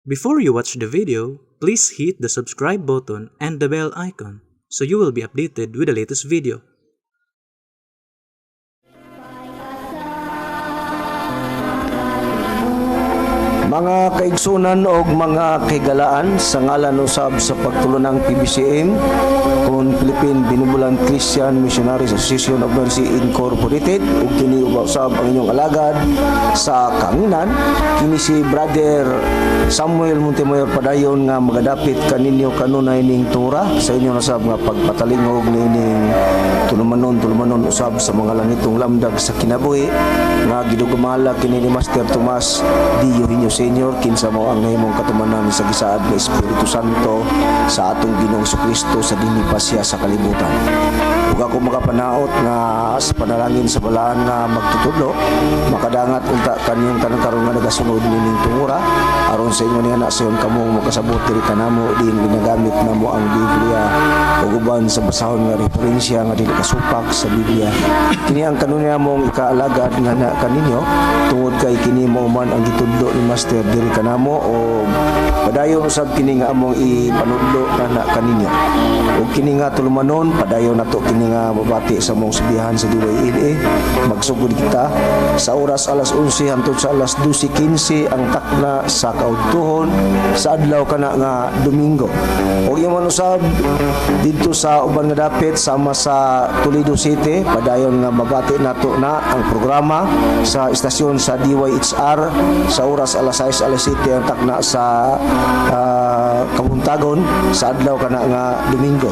Before you watch the video, please hit the subscribe button and the bell icon so you will be updated with the latest video. Mga kaigsunan og mga kahigalaan, sa ngalan usab sa pagtulunang PBCM kon Philippine Benevolent Christian Missionaries Association of Mercy Incorporated ug kini usab ang inyong alagad sa kanginan, kini si Brother Samuel Montemayor, padayon nga magadapit kaninyo kanunay ning tura sa inyong usab nga pagpatalingog niining tulumanon, tulumanon usab sa mga langitong lamdag sa kinabuhi nga gidugmala kini ni Master Tomas D. Eugenio Senior, kinsa mao ang nahimong katumanan sa gisaad nga Espiritu Santo sa atong Ginoong Kristo sa dinhi pa siya sa kalibutan. Ug ako makapanaot nga sa panalangin sa balaan nga magtutudlo, makadangat unta kanyong tanang karon nga nagasunod nining tungura, aron sa ingon niya na sayon kamong makasabot diri kanamo din ginagamit namo ang Biblia ug uban sa basahon nga referensya nga dili kasupak sa Biblia. Kini ang kanunay mong ikaalagad nga na kaninyo tungod kay kini mao man ang gitudlo ni Master diri kanamo o padayon usab kini nga among ipanudlo nga na kaninyo. Ug kini nga tulumanon, padayon nato kini nga mabati sa mong subihan sa DYLA. Magsugod kita sa oras alas 11 hangtod sa alas 12:15 ang takna sa kaudtuhon sa adlaw kana nga Domingo. Ug ingon usab didto sa uban nga dapit sama sa Toledo City, padayon nga mabati nato na ang programa sa istasyon sa DYHR sa oras alas 6, alas 7 ang takna sa kabuntagon sa adlaw kana nga Domingo.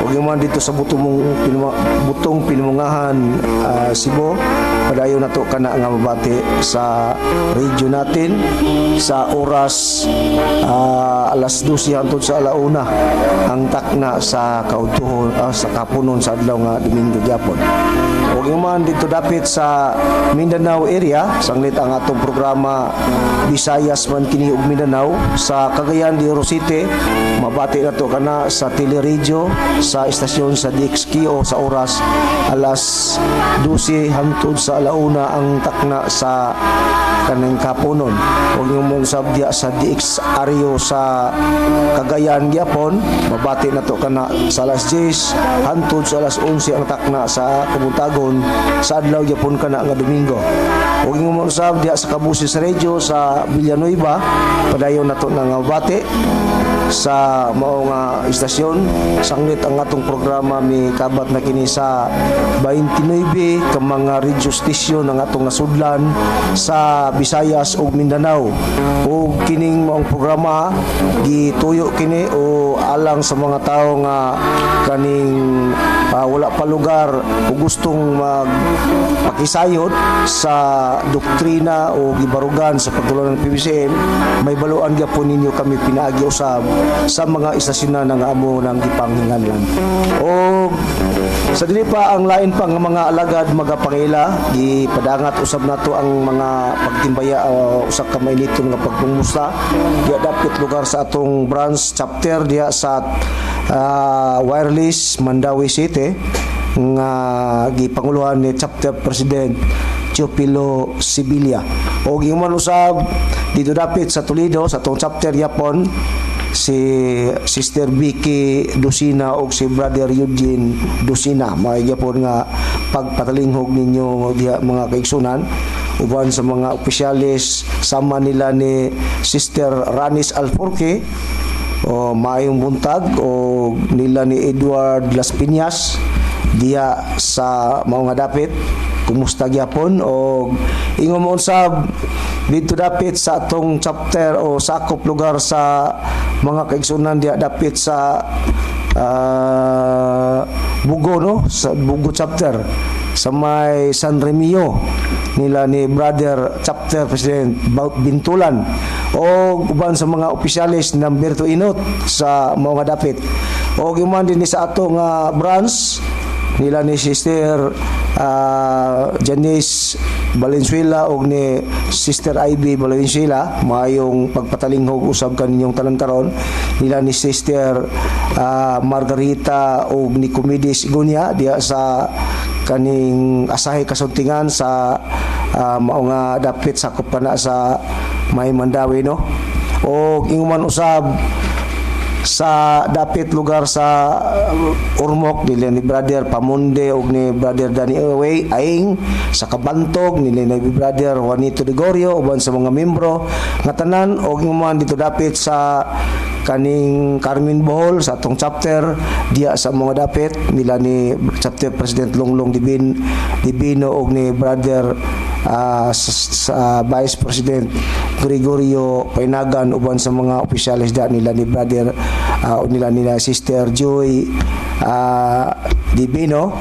Ug man dito sa Butong Pinumungahan, Cebu, padayon nato kana nga mabati sa radio natin sa oras alas 12 hangtod sa alauna ang takna sa kaudtuhon, sa kapunon sa adlaw nga Domingo gyapon. Ug man dito dapit sa Mindanao area, sanglit ang atong programa, Visayas man kini ug Mindanao, sa Cagayan de Oro City, mabati nato kana sa teleradyo sa istasyon sa DXKO sa oras alas 12 hangtod sa alauna ang takna sa kaning kapunon. Ug yung mong diya sa DXRU sa Cagayan gyapon, mabati nato kana sa alas 10 hangtod sa alas 11 ang takna sa kabuntagon sa adlaw gyapon kana nga Domingo. Ug yung mong usab diya sa Kabusis Radio sa Villanueva, padayon nato na nga mabati sa mao nga istasyon sanglit ang atong programa mi kabat na kini sa 29 ka mga radio station ang atong nasudlan sa Visayas ug Mindanao. Ug kining maong programa gituyo kini o alang sa mga tawo nga kaning wala pa lugar o gustong magpakisayod sa doktrina o gibarugan sa pagtulong ng PBCM, may baluan gyapon ninyo kami pinaagi usab sa mga istasyonan nga amo nang gipanghinganlan. O sa dili pa ang lain pa nga mga alagad magapangila, gipadangat usab nato ang mga pagtimbaya, usa ka mainiton nga pagpungmusta diya dapit lugar sa atong branch chapter diya sa Wireless Mandaue City nga gipanguluhan ni Chapter President Teofilo Sibilia. O ingon usab dito dapit sa Toledo sa atong chapter yapon, si Sister Vicky Dusina o si Brother Eugene Dusina. Maayo gyapon nga pagpatalinghog ninyo diha, mga kaigsunan, uban sa mga opisyales sama nila ni Sister Ranis Alforque o maayong buntag, o nila ni Edward Las Piñas diya sa mao nga dapit, kumusta gyapon. O ingon mo usab dito dapit sa atong chapter o sakop lugar sa mga kaigsunan diya dapit sa Bugo, no, sa Bugo chapter sa may San Remio nila ni Brother Chapter President Bintulan, o uban sa mga opisyales ng Berto Inot sa mao nga dapit. O man din sa ato nga branch nila ni Sister Janice Valenzuela og ni Sister Ivy Valenzuela, maayong pagpatalinghog usab kaninyong tanan karon, nila ni Sister Margarita og ni Comedis Igunya diha sa kaning Asahi Kasuntingan sa mao nga dapit, sakop kana sa may Mandaue, no. O ingon usab sa dapit lugar sa Ormoc nila ni Brother Pamunde ug ni Brother Danny Away Aing, sa Kabantog nila ni Brother Juanito de Gorio uban sa mga membro nga tanan, og ingon dito dapit sa kaning Carmen, Bohol, sa atong chapter diya sa mga dapit nila ni Chapter President Longlong Divino og ni Brother sa Vice President Gregorio Painagan uban sa mga opisyales da nila ni Brother nila nila Sister Joy Divino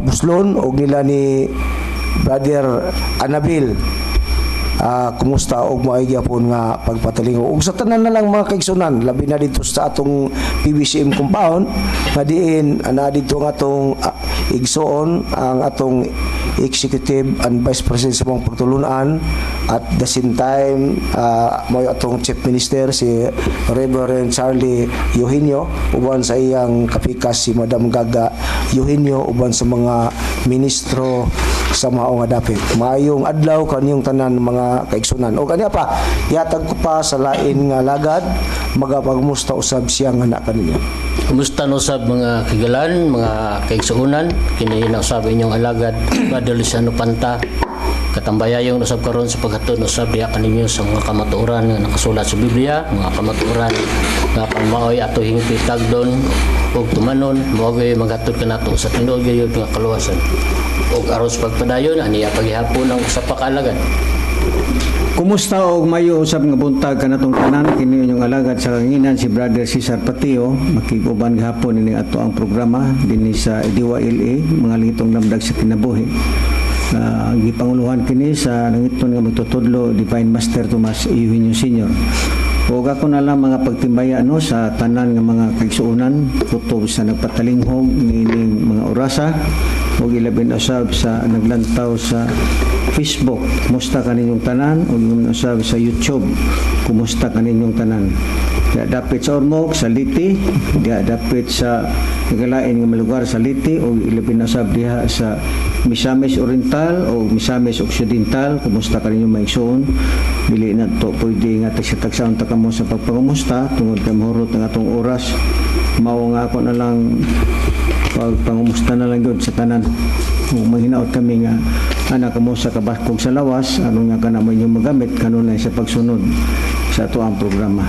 Buslon og nila ni Brother Anabil. Kumusta og maay gyapon nga pagpatalingo ug sa tanan na lang, mga kaigsunan, labi na dito sa atong PBCM compound nga diin ana dito ang atong igsoon, ang atong executive and vice president sa mga pagtulunan, at the same time mao atong chief minister, si Reverend Charlie Eugenio, uban sa iyang kapikas si Madam Gaga Eugenio, uban sa mga ministro sa mao nga dapit. Maayong adlaw kaniyong tanan, mga kaigsunan. O kaniya pa, yatag ko pa sa lain nga lagad, magapagmusta usab siya nga na kaninyo. Kumusta no sab, mga kigalan, mga kaigsuonan? Kini na usab inyong alagad, Brother Luciano Panta. Katambayayong usab karon sa paghatod usab diha kaninyo sa mga kamatuoran nga nakasulat sa Biblia, mga kamatuoran nga kung maoy ato hingpit tagdon ug tumanon, mao gyud maghatod kanato sa tinuod gyud nga kaluwasan. Ug aron sa pagpadayon, aniya paghihapon ang usa pa ka alagad. Kumusta og mayo usab nga buntag kanatong tanan. Kini inyong alagad sa kanginan, si Brother Cesar Patio, makig-uban gihapon ini ato ang programa dinhi sa Diwa LA, mga litong lamdag sa kinabuhi. Gipanguluhan kini sa nangiton nga magtutudlo, Divine Master Tomas Eugenio Sr. Ug ako na lang mga pagtimbaya no sa tanan nga mga kaigsuonan kutob sa nagpatalinghog niining mga orasa ug ilabi na usab sa naglantaw sa Facebook. Kumusta kaninyong tanan? Ug ingon usab sa YouTube. Kumusta kaninyong tanan? Diya dapit sa Ormoc, sa Leyte, diya dapit sa nagalain nga lugar sa Leyte ug ilabi na usab diha sa Misamis Oriental o Misamis Occidental. Kumusta kaninyong mga igsoon? Dili na to pwede nga tagsa-tagsaon ta kamo sa pagpangumusta tungod kay mahurot ang atong oras. Mao nga ako na lang pagpangumusta na lang gyud sa tanan. Kung manghinaot kami nga ana kamo sa kabaskog sa lawas, ano nga kana mo inyong magamit kanunay sa pagsunod sa ato ang programa.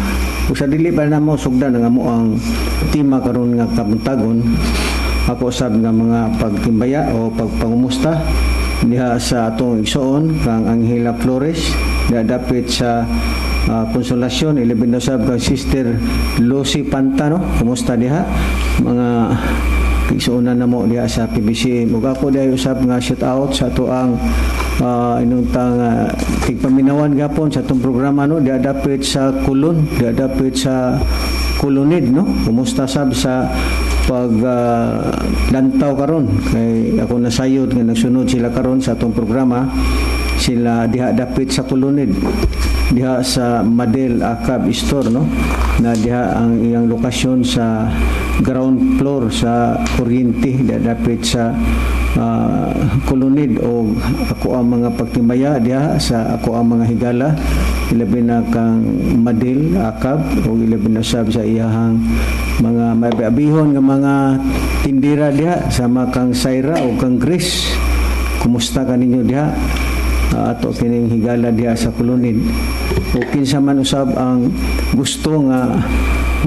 Ug sa dili pa na mo sugdan ang amo ang tema karon nga kabuntagon, ako usab nga mga pagtimbaya o pagpangumusta diha sa atong igsoon kang Angela Flores diha dapit sa Consolacion, ilabi na usab kang Sister Lucy Pantano. Kumusta diha, mga kaigsuonan namo diha sa PBC? Ug ako diha usab nga shout out sa ato ang inuntang tigpaminawan gapon sa atong programa no diha dapit sa Kulon, diha dapit sa Kulunid no. Kumusta sab sa pag lantaw karon kay ako nasayod nga nagsunod sila karon sa atong programa, sila diha dapit sa Kulunid, diha sa Madel Akab Store no, na diha ang iyang lokasyon sa ground floor sa kuryente diha dapit sa Kulunid. O ako ang mga pagtimbaya diha sa ako ang mga higala, ilabi na kang Madel Akab o ilabi na sab sa iyahang mga maabihon nga mga tindira diha sama kang Saira o kang Chris. Kumusta kaninyo diha? Ato kining higala diha sa Kulunid. O kinsa man usab ang gusto nga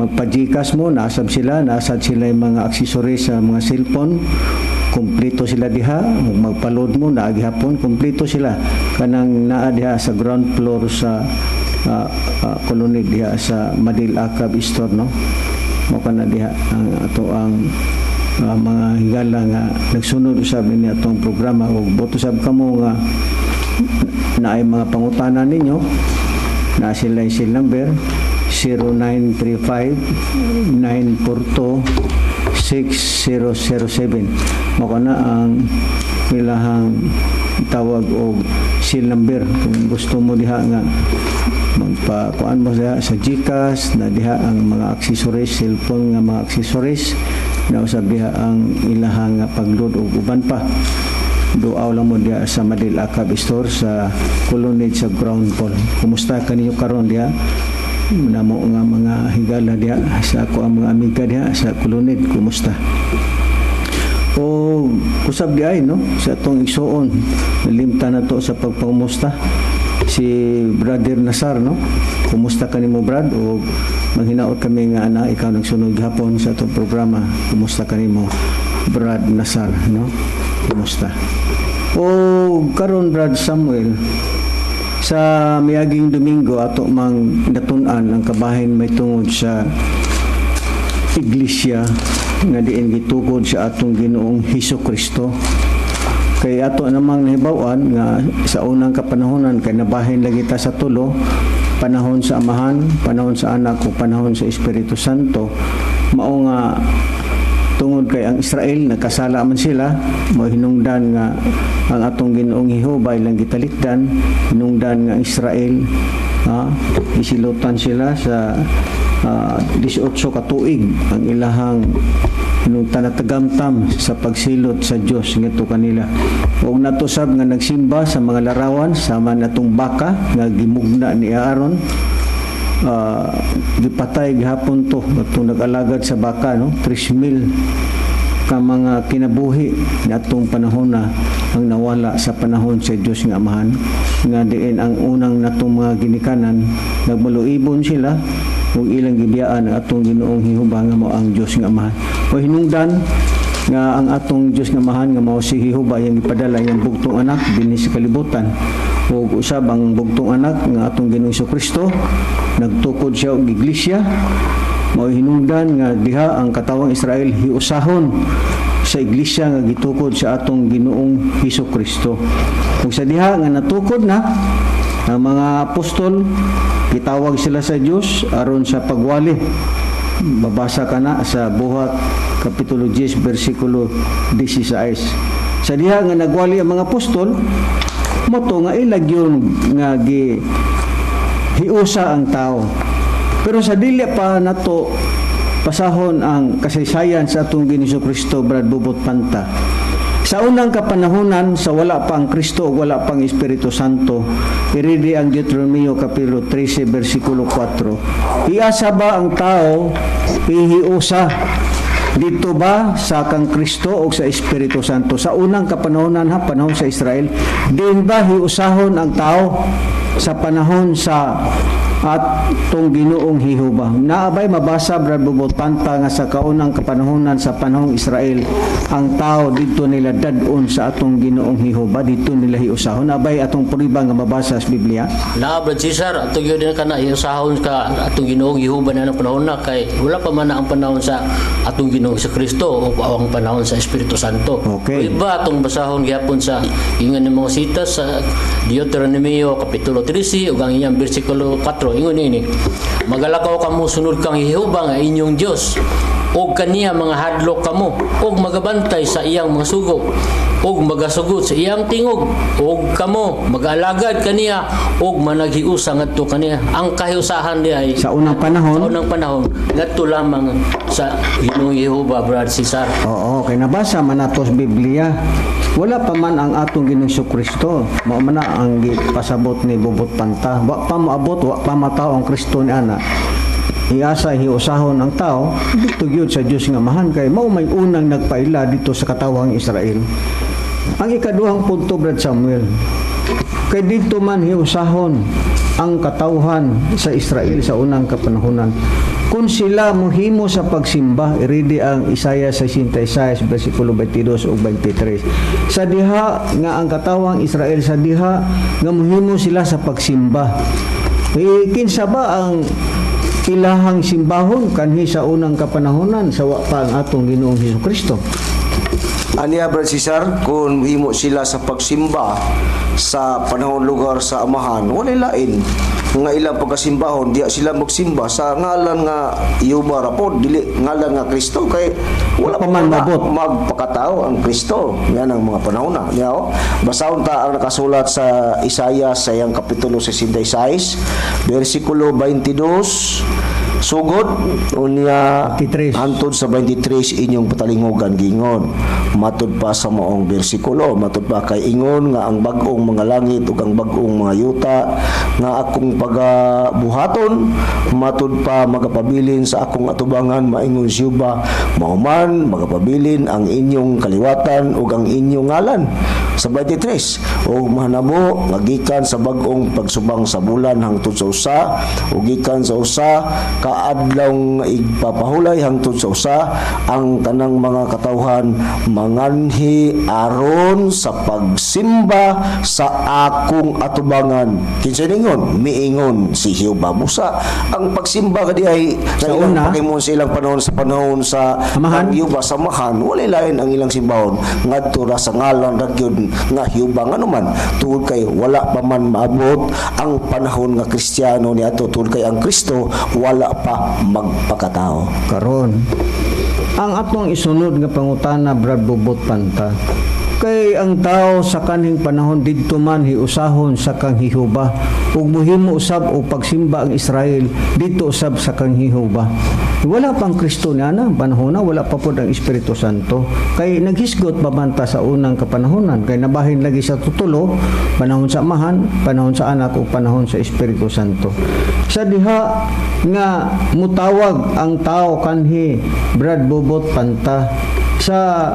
magpa-GCash mo, naasab sila, naasad sila yung mga accessories sa mga cellphone, kumpleto sila diha. Ug magpa-load mo, naa gihapon, kumpleto sila kanang naa diha sa ground floor sa Kulunid diha sa Madil Akab Store no. Mo kana diha ang ato ang mga higala nga nagsunod usab ini atong programa. Ug boto sab kamo nga naay mga pangutana ninyo, na sila yung cell number 0935 942 6007. Mao kana ang ilahang tawag og cell number kung gusto mo diha nga magpa kuan mo diha sa GCash, na diha ang mga accessories, cellphone nga mga accessories, na usab diha ang ilahang pagload og uban pa. Duaw lang mo diha sa Madil Akab Store sa Kulunid sa ground floor. Kumusta kaninyo karon diha? Namo nga mga higala diha sa ako ang mga amiga diha sa Kulunid, kumusta? O usab di ay, no, sa atong igsuon, nalimta na to sa pagpangumusta, si Brother Nasar, no? Kumusta kanimo, Brad? O manghinaot kami nga ana ikaw nagsunod gihapon sa atong programa. Kumusta kanimo, Brad Nasar, no? Kumusta? O karon, Brad Samuel, sa miaging Domingo ato mang natun-an ang kabahin may tungod sa iglesia nga diin gitukod sa atong Ginoong Hesus Kristo, kay ato namang nahibaw-an nga sa unang kapanahonan, kay nabahin lagi ta sa tulo: panahon sa Amahan, panahon sa Anak o panahon sa Espiritu Santo. Mao nga tungod kay ang Israel nagkasala man sila, mo hinungdan nga ang atong Ginoong Jehova ilang gitalikdan. Hinungdan nga ang Israel, gisilutan sila sa 18 ka tuig ang ilahang hinungdan natagamtam sa pagsilot sa Dios ngadto kanila. Ug natusab nga nagsimba sa mga larawan sama natong baka nga gimugna ni Aaron. Gipatay gihapon to atong nag-alagad sa baka, no? 3,000 ka mga kinabuhi natong panahon na ang nawala sa panahon sa Dios nga Amahan, nga diin ang unang natong mga ginikanan nagmaluibon sila ug ilang gibiyaan ang atong Ginoong Jehova nga mao ang Dios nga Amahan. O hinungdan nga ang atong Dios nga Amahan nga mao si Jehova iyang gipadala iyang bugtong anak dinhi sa kalibutan, ug usab ang bugtong anak nga atong Ginoong Kristo nagtukod siya og iglesia. Mao hinungdan nga diha ang katawang Israel hiusahon sa iglesia nga gitukod sa atong Ginoong Hesus Kristo. Ug sa diha nga natukod na ang mga apostol, gitawag sila sa Dios aron sa pagwali. Babasa ka na sa Buhat Kapitulo 10 versikulo 16. Sa diha nga nagwali ang mga apostol, moto nga ilag yun nga gi hiusa ang tao. Pero sa dili pa nato pasahon ang kasaysayan sa atong Ginoong Kristo, Brad Bubot Panta. Sa unang kapanahonan, sa wala pa ang Kristo o wala pang Espiritu Santo, iridi ang Deuteronomio Kapitulo 13 versikulo 4. Iasa ba ang tao ihiusa dito ba sa kang Kristo o sa Espiritu Santo? Sa unang kapanahonan ha, panahon sa Israel, din ba hiusahon ang tao sa panahon sa atong Ginoong Jehova? Naabay mabasa, Brad Bubot Panta, nga sa kaunang kapanahonan sa panahong Israel, ang tao dito nila dadon sa atong Ginoong Jehova, dito nila hiusahon? Naabay atong puriba nga mabasa sa Biblia? Na, Brad Cesar, ato gyud na kana iusahon ka atong Ginoong Jehova na ang panahon na kay wala pa man na ang panahon sa atong Ginoong sa Kristo o ang panahon sa Espiritu Santo. Iba atong basahon gihapon sa ingon ng mga sitas sa Deuteronomio Kapitulo 13 ug ang iyang bersikulo 4. Ingon ini: "Magalakaw kamo sunod kang Jehova nga inyong Dios ug kaniya mga hadlok kamo ug magabantay sa iyang mga sugo ug magasugot sa iyang tingog ug kamo mag-alagad kaniya ug managhiusa ngadto kaniya." Ang kahiusahan di ay sa unang panahon, sa unang panahon ngadto lamang sa Ginoong Jehova, Brad Cesar. Oo, kay nabasa man nato sa Biblia. Wala pa man ang atong Ginoong Kristo. Mao man na ang gipasabot ni Bubot Panta. Wa pa moabot, wa pa matao ang Kristo ni ana. Iasa hiusahon ang tao dito gyud sa Dios nga Amahan kay mao may unang nagpaila dito sa katawhang Israel. Ang ikaduhang punto, Brad Samuel, kay dito man hiusahon ang katawhan sa Israel sa unang kapanahonan kung sila mohimo sa pagsimba. Iridi ang Isaiah 66 versikulo 22 ug 23. Sa diha nga ang katawang Israel, sa diha nga mohimo sila sa pagsimba, eh, kinsa ba ang ilahang simbahon kanhi sa unang kapanahonan sa wa pa ang atong Ginoong Hesus Kristo? Aniya, Brad Cesar, kung himo sila sa pagsimba sa panahon lugar sa Amahan, wala lain nga ilang pagkasimbahon, diya sila magsimba sa ngalan nga Jehova rapod, dili ngalan nga Kristo kay wala pa man na maabot. Magpakatao ang Kristo. Yan ang mga panahon na. Niya, oh. Basahon ta ang nakasulat sa Isaiah sa iyang kapitulo 66, versikulo 22. Sugod unya 23. Hantod sa 23 inyong patalinghugan. Gingon, matud pa sa maong bersikulo, matud pa kay ingon nga ang bag-ong mga langit ug ang bag-ong mga yuta nga akong pagabuhaton, matud pa magapabilin sa akong atubangan, maingon si Jehova, mao man magapabilin ang inyong kaliwatan ug ang inyong ngalan. Sa 23, ug mahanabo nga gikan sa bag-ong pagsubang sa bulan hangtod sa usa ug gikan sa usa ka adlaw nga igpapahulay hangtod sa usa, ang tanang mga katawhan manganhi aron sa pagsimba sa akong atubangan. Kinsa ningon? Miingon si Jehova. Busa ang pagsimba kadi ay Sa sa ilang una, pakimon sa ilang panahon, sa panahon sa Amahan. ang Jehova sa Amahan, walay lain ang ilang simbahon ngadto ra sa ngalan ra gyud nga Jehova. Nganuman, tungod kay wala pa man maabot ang panahon nga Kristiyano ni ato, tungod kay ang Kristo wala pa magpakatao. Karon, ang atong isunod nga pangutana, Brad Bobot Panta, kay ang tao sa kanhing panahon didto man hiusahon sa kang Jehova ug muhimo usab og pagsimba ang Israel didto usab sa kang Jehova. Wala pang Kristo niya na panahon na, wala pa pod ang Espiritu Santo, kay naghisgot pa man ta sa unang kapanahonan, kay nabahin lagi sa tutulo: panahon sa Amahan, panahon sa Anak ug panahon sa Espiritu Santo. Sa diha nga mutawag ang tao kanhi, Brad Bobot Panta, sa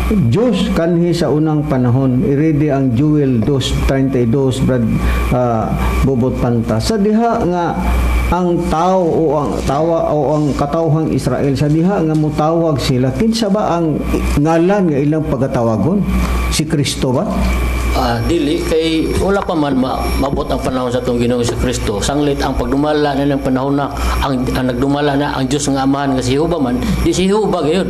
Diyos kanhi sa unang panahon, irede ang Joel 2:32, Brad Bobot Panta. Sa diha nga ang tao o ang tawa o ang katawhang Israel, sa diha nga mutawag sila, kinsa ba ang ngalan nga ilang pagatawagon? Si Kristo ba? Dili, kay wala pa man mabot ang panahon sa atong Ginoong Kristo. Sanglit ang pagdumala na ng panahon na ang nagdumala na ang Dios nga Amahan nga si Jehova man, di si Jehova gayud.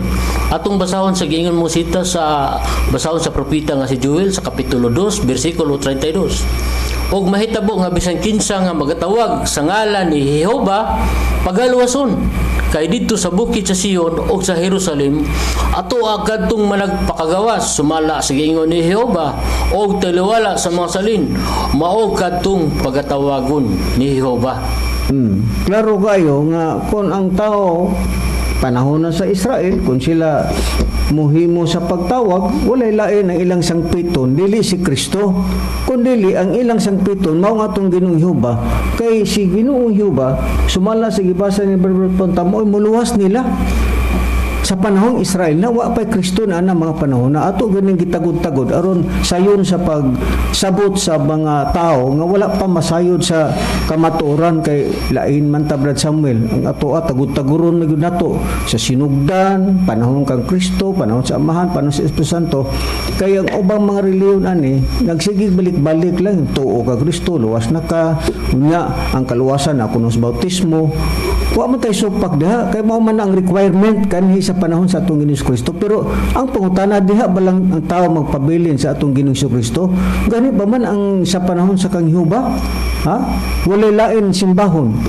Atong basahon sa giingon mo sita, sa basahon sa propeta nga si Joel sa kapitulo 2 bersikulo 32. Og mahitabo nga bisan kinsa nga magatawag sa ngalan ni Jehova pagaluwason, kay didto sa bukid sa Sion ug sa Jerusalem ato kadtong managpakagawas sumala sa giingon ni Jehova og taliwala sa mga salin, mao kadtong pagatawagon ni Jehova. Klaro kayo nga kung ang tao panahon na sa Israel, kung sila muhimo sa pagtawag, walay lain ang ilang sangpiton, dili si Kristo. Kung dili ang ilang sangpiton, mao nga atong Ginoong Jehova, kay si Ginoong Jehova, sumala sa gibasa ni Brother Ponta, mo'y muluwas nila sa panahong Israel na wa pa'y Kristo na ana mga panahon na ato ganing gitagod-tagod aron sayon sa pagsabot sa mga tao nga wala pa masayod sa kamatuoran, kay lain man ta, Brad Samuel. Ang ato tagud-taguron na gyud nato sa sinugdan, panahon kang Kristo, panahon sa Amahan, panahon sa Espiritu Santo, kay ang ubang mga relihiyon ani nagsigig balik-balik lang: tuo ka Kristo, luwas na ka, unya ang kaluwasan ako sa bautismo. Wa man tay supak diha, kay mao man ang requirement kanhi sa panahon sa atong Ginoong Kristo. Pero ang pangutana, diha ba lang ang tao magpabilin sa atong Ginoong Kristo? Gani ba man ang sa panahon sa kang Jehova? Ha? Walay lain simbahon.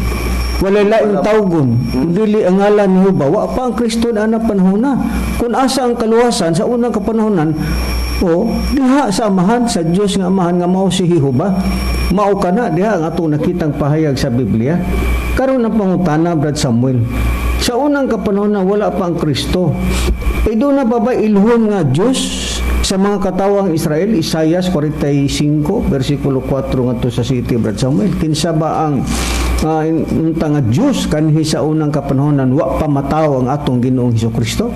Walay lain tawgon kundi ang ngalan ni Jehova. Wa pa ang Kristo na ana panahon na. Kung asa ang kaluwasan sa unang kapanahonan, o diha sa Amahan, sa Dios nga Amahan nga mao si Jehova. Mao kana diha ang atong nakitang pahayag sa Biblia. Karon, ang pangutana, Brad Samuel, sa unang kapanahonan wala pa ang Kristo. E doon na ba ba ilhon nga Dios sa mga katawang Israel? Isaias 45 versikulo 4 ngadto sa 7, Brad Samuel. Kinsa ba ang unta nga Dios kanhi sa unang kapanahonan, wa pa matawo ang atong Ginoong Hesus Kristo?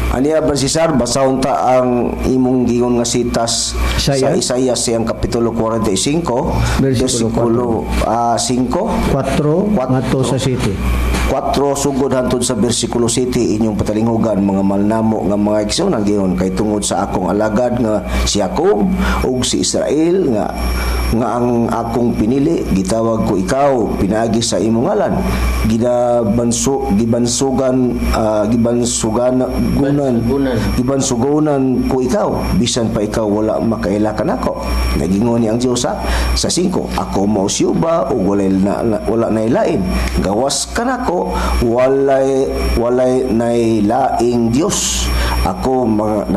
Aniya ba, Cesar, basahon ta ang imong gingon nga sitas sa Isaiah? Isaiah siyang kapitulo 45 versikulo versikulo 5 4 ngadto sa 7. 4 sugod hantod sa versikulo 7 inyong patalinghugan, mga malnamo nga mga igsoon. Ang giingon, kay tungod sa akong alagad nga si Jacob ug si Israel nga ang akong pinili, gitawag ko ikaw pinaagi sa imong ngalan, ginabansu gibansugan gibansugan gunan Bansugunan. Gibansugonan ko ikaw bisan pa ikaw wala makaila kanako. Nagingon ni ang Dios sa 5, ako mao si Jehova ug walay wala nay lain, gawas kanako walay nay laing Dios. Ako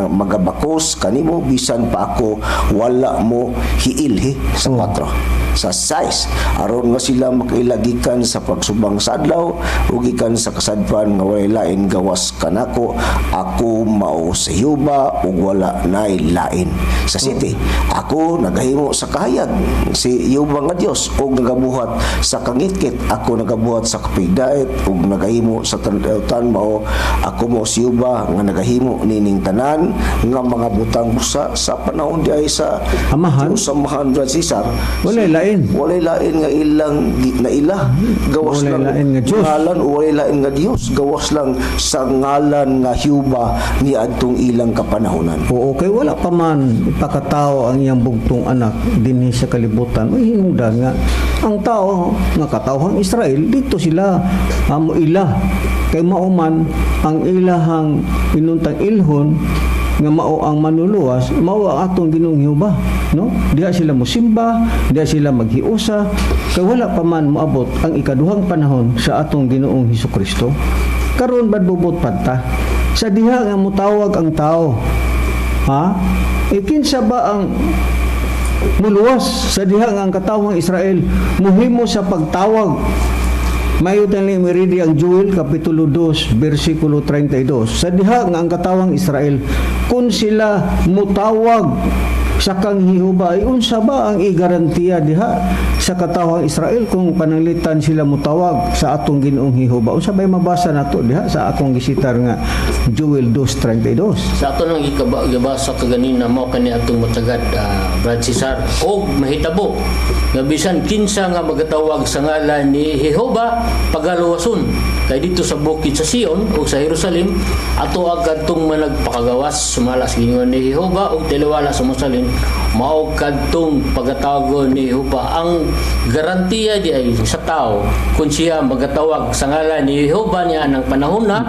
magabakos kanimo bisan pa ako wala mo hiilhi. Sa 4. Sa 6, aron nga sila makaila gikan sa pagsubang sa adlaw ug gikan sa kasadpan nga walay lain gawas kanako. Ako mao si Jehova ug wala nay lain. Sa 7, ako nagahimo sa kahayag, si Jehova nga Dios, ug nagabuhat sa kangitkit. Ako nagabuhat sa kapigdait ug nagahimo sa tan mao ako mao si Jehova nga nagahimo nining tanan nga mga butang. Busa sa panahon di ay sa Amahan. Diyos Amahan, Brad Cesar, Walay lain. Walay lain nga ilang naila gawas Walay lang lain nga Diyos. Ngalan o walay lain nga Dios gawas lang sa ngalan nga Jehova ni adtong ilang kapanahonan. Oo, kay wala pa man ipakatao ang iyang bugtong anak dinhi sa kalibutan. May hinungdan nga ang tao nga katawhang Israel dito sila amo ila kay mao man ang ilahang inuntang ilhon nga mao ang manluluwas, mao ang atong Ginoong Jehova, no? Diha sila mosimba, diha sila maghiusa kay wala pa man moabot ang ikaduhang panahon sa atong Ginoong Hesukristo. Karon, Brad Bubot Panta, sa diha nga mutawag ang tao, ha, e kinsa ba ang muluwas sa diha nga ang katawhang Israel muhimo sa pagtawag? Mayo tani miridi ang Joel kapitulo 2 bersikulo 32. Sa diha nga ang katawhang Israel, kung sila mutawag sa kang Jehova, ay unsa ba ang igarantiya diha sa katawhang Israel kung pananglitan sila mutawag sa atong Ginoong Jehova? Unsa bay mabasa nato diha sa akong gisitar nga Joel 2:32? Sa ato nang gibasa kaganina, mao kani atong matagad, Brad Cesar: "Og mahitabo nga bisan kinsa nga magatawag sa ngalan ni Jehova, pagaluwason, kay dito sa bukid sa Sion ug sa Jerusalem ato ang kadtong managpakagawas sumala sa gingon ni Jehova ug taliwala sa mosalin, mao kadtong pagatawagon ni Jehova." Ang garantiya di ay sa tao, kung siya magatawag sa ngalan ni Jehova niya ng panahon na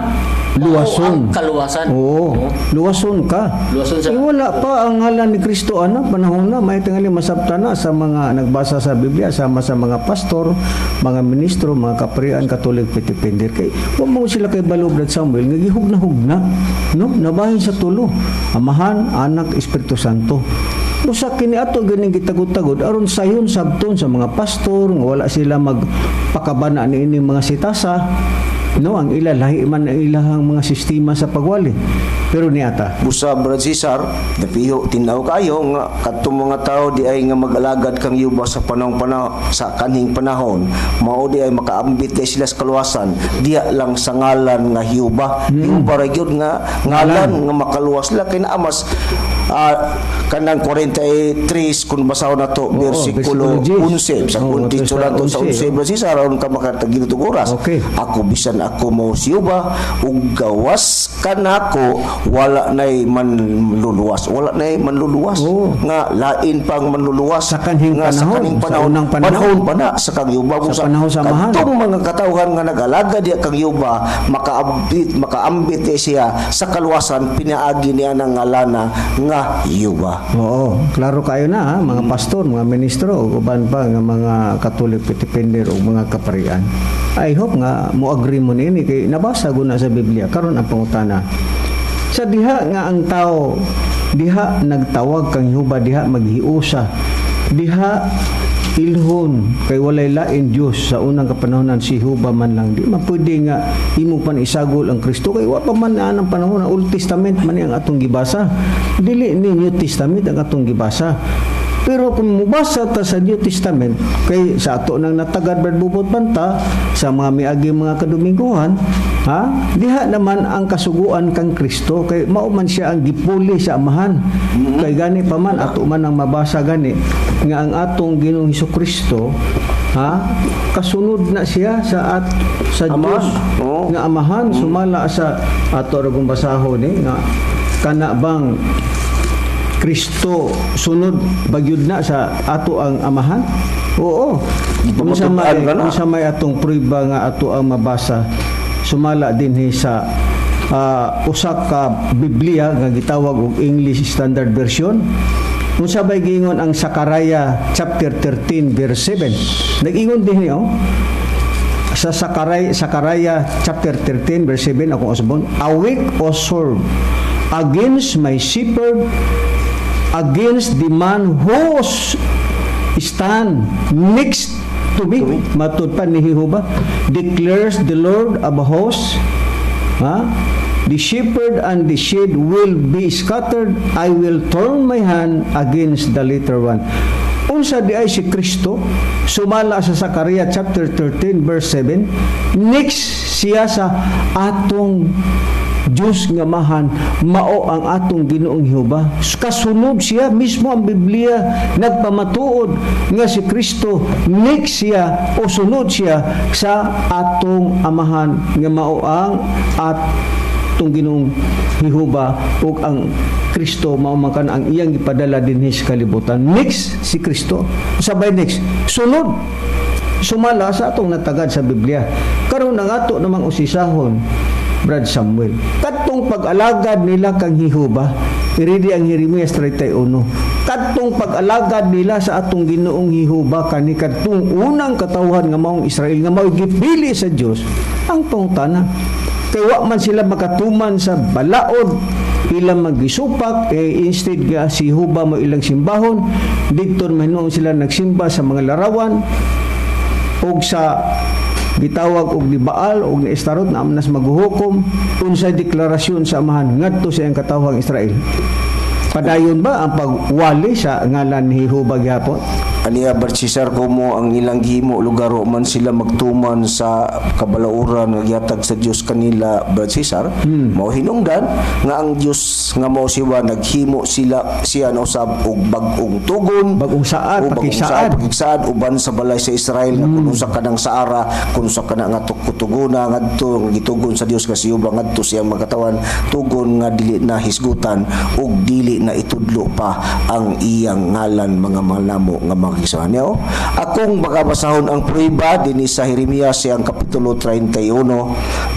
mao Luwason. ang kaluwasan. Oo, No? luwason ka. Luwason sa Eh, wala pa ang ngalan ni Kristo ana panahon na may tingali masabta na sa mga nagbasa sa Biblia sama sa mga pastor, mga ministro, mga kaprian, Katolik, Petipender, kay wa mo sila kay balo, Brad Samuel, nga gihugna-hugna, no, nabahin sa tulo: Amahan, Anak, Espiritu Santo. Usa kini ato ganing gitagod-tagod aron sayon sabton sa mga pastor nga wala sila magpakabana ni ining mga sitasa, no? Ang ila, lahi man ang ilahang mga sistema sa pagwali, pero niata. Busa, Brad Cesar, napiho tinaw kayo nga kadtong mga tao di ay nga mag-alagad kang Jehova sa panahon panahon sa kanhing panahon, mao di ay makaambit di sila sa kaluwasan diya lang sa ngalan nga Jehova. Jehova ra gyud nga ngalan nga makaluwas sila kay naa mas kanang 43 kung basahon nato, bersikulo bersikulo 10. 11 sa Oo, kung sa nato sa 11, 11, Brad Cesar, aron ka makatagilid og oras. Okay. Ako bisan ako mao si Jehova ug gawas kanako wala nay manluluwas, wala nay manluluwas Oo. nga lain pang manluluwas Sa kanhing nga sa panahon, kanhing sa panahon, unang panahon. Panahon pa na sa kang Jehova. Sa panahon sa Amahan. Kadtong mga katawhan nga nag-alaga diya kang Jehova, makaambit di siya sa kaluwasan pinaagi niya ng ngalana nga Jehova. Oo, klaro kayo na ha, mga pastor, mga ministro, ug uban pa nga mga Katolik Petipinder o mga kaparian. I hope nga mo agree mo niini kay nabasa ko na sa Biblia. Karon ang pangutana. Sa diha nga ang tao diha nagtawag kang Jehova, diha maghiusa, diha ilhon kay walay lain Dios sa unang kapanahonan, si Jehova man lang. Di man pwede nga imo pan isagol ang Kristo kay wa pa man na ang panahon na Old Testament man ni ang atong gibasa, dili ni New Testament ang atong gibasa. Pero kung mubasa ta sa New Testament, kay sa ato nang natagad, Brad Bubot Banta, sa mga miagi mga kadomingguhan, ha, diha naman ang kasuguan kang Kristo kay mao man siya ang gipuli sa Amahan. Kay gani pa man ato man ang mabasa gani nga ang atong Ginoong Kristo, ha, kasunod na siya sa at sa Amahan. Dios Oo. nga Amahan, sumala sa ato ra kung basahon ni nga kana bang Kristo sunod bagyud na sa ato ang Amahan? Oo. Unsa may Pamatuod-an ka na. Unsa may atong prueba nga ato ang mabasa sumala dinhi sa usa ka Biblia nga gitawag og English Standard Version? Unsa bay giingon ang Zechariah chapter 13 verse 7? Nag-ingon dinhi oh. Sa Zechariah chapter 13 verse 7, akong usbon: "Awake, O sword, against my shepherd, against the man whose Stand next to me, matud pa ni Jehova, declares the Lord of hosts. Ha? The shepherd and the sheep will be scattered. I will turn my hand against the latter one. Unsa di ay si Kristo? Sumala sa Zechariah chapter 13 verse 7. Next siya sa atong Diyos nga Amahan, mao ang atong Ginoong Jehova. Kasunod siya mismo. Ang Biblia nagpamatuod nga si Kristo next siya o sunod siya sa atong Amahan nga mao ang atong Ginoong Jehova, ug ang Kristo mao man kan ang iyang gipadala dinhi sa kalibutan. Next si Kristo. Sabay next, sunod, sumala sa atong natagad sa Biblia. Karon, ang ato namang usisahon, Brad Samuel, kadtong pag-alagad nila kang Jehova, iridi ang Jeremias 31. Kadtong pag-alagad nila sa atong Ginoong Jehova kani kadtong unang katawhan nga maong Israel nga mao'y gipili sa Dios, ang pangutana, kay wa man sila makatuman sa balaod ilang magisupak eh, instead nga si Jehova mo ilang simbahon didto, mahinoon sila nagsimba sa mga larawan og sa gitawag og ni Baal og ni Estarot na amnas maghuhukom. Unsay deklarasyon sa Amahan ngadto sa iyang katawhang Israel? Padayon ba ang pagwali sa ngalan ni Jehova gihapon? Aniya, Brad Cesar, kumo ang ilang gihimo lugar man sila magtuman sa kabalauran nga gihatag sa Dios kanila, Brad Cesar, mao hinungdan nga ang Dios nga mao siya naghimo sila siya no usab og bag-ong tugon, Bag-ong saad, o bagong pakigsaad. Saad, pakigsaad uban sa balay sa Israel nga kun unsa kanang saara, kun unsa kana nga tuguna ngadto nga gitugon sa Dios nga si Jehova ngadto siyang makatawan, tugon nga dili na hisgutan ug dili na itudlo pa ang iyang ngalan, mga mahal namo nga mga kigsuonan niyo. Akong makabasahon ang prueba dinhi sa Jeremias siyang kapitulo 31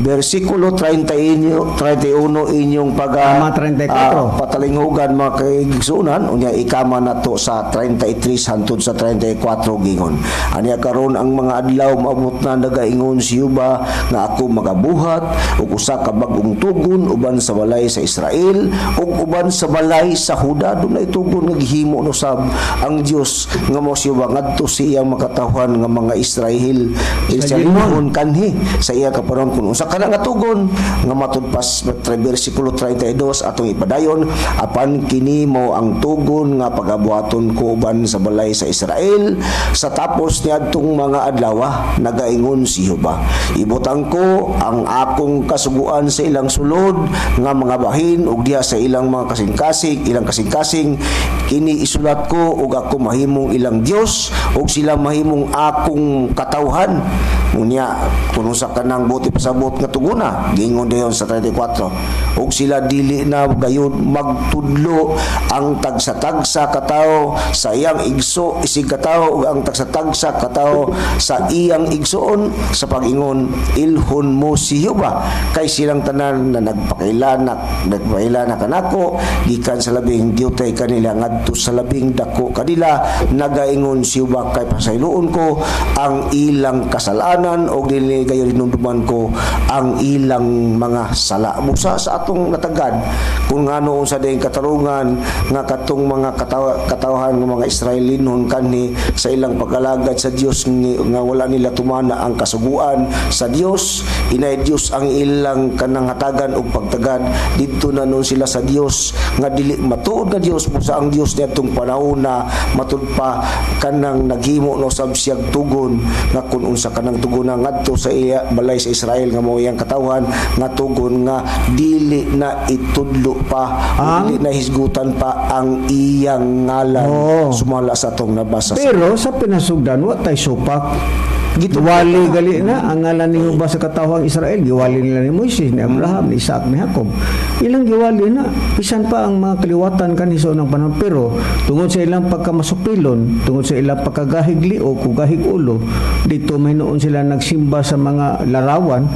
bersikulo 31, 31 inyong pag Tama, 34. Patalinghugan, mga kaigsuonan. Unya ikama nato sa 33 hantod sa 34. Gingon aniya, "Karon ang mga adlaw maabot na, nagaingon si Jehova, nga ako magabuhat og usa ka bag-ong tugon uban sa balay sa Israel ug uban sa balay sa Huda." Dunay tugon nga gihimo no sab ang Dios nga mo si Jehova ngadto sa iyang makatawhan nga mga Israel Israelinhon kanhi sa iya kapanahon. Kun unsa kana nga tugon nga matud pas bersikulo 32 atong ipadayon, "Apan kini mo ang tugon nga pagabuhaton ko uban sa balay sa Israel sa tapos niadtong mga adlaw, nagaingon si Jehova. Ibutang ko ang akong kasuguan sa ilang sulod nga mga bahin ug diha sa ilang mga kasing-kasing, ilang kasing-kasing kini isulat ko, ug ako mahimong ilang Dios ug sila mahimong akong katawhan." Unya kung unsa kanang buot ipasabot nga tuguna, gingon dayon sa 34, "Ug sila dili na gayud magtudlo ang tagsa-tagsa katawo sa iyang igso isig katawo ug ang tagsa-tagsa katawo sa iyang igsoon sa pag-ingon, 'Ilhon mo si Jehova,' kay silang tanan na nagpakaila na kanako gikan sa labing diutay kanila ngadto sa labing dako kanila, nagaingon si Jehova, kay pasayloon ko ang ilang kasalanan og dili gayon hinumduman ko ang ilang mga sala." Busa sa atong natagad kung ngano unsa dayong katarungan nga katong mga katawhan ng mga Israelinhon kanhi sa ilang pag-alagad sa Dios nga wala nila tumana ang kasuguan sa Dios, inay Dios ang ilang kanang hatagan og pagtagad didto na nun sila sa Dios nga dili matuod nga Dios. Busa ang Dios niadtong panahon na matud pa kanang naghimo no sab siyag tugon nga kun unsa kanang tugon na ngadto sa iya balay sa Israel nga mao iyang katawhan, nga tugon nga dili na itudlo pa o dili na hisgutan pa ang iyang ngalan, sumala sa atong nabasa sa Pero sa pinasugdan, wa tay supak. Giwali gali na ang ngalan ni Jehova sa katawhang Israel. Giwali nila ni Moises, ni Abraham, ni Isaac, ni Jacob. Ilang giwali na. Bisan pa ang mga kaliwatan kanhi sa unang panahon. Pero tungod sa ilang pagkamasupilon, tungod sa ilang pagkagahig liog o gahig ulo, dito may noon sila nagsimba sa mga larawan.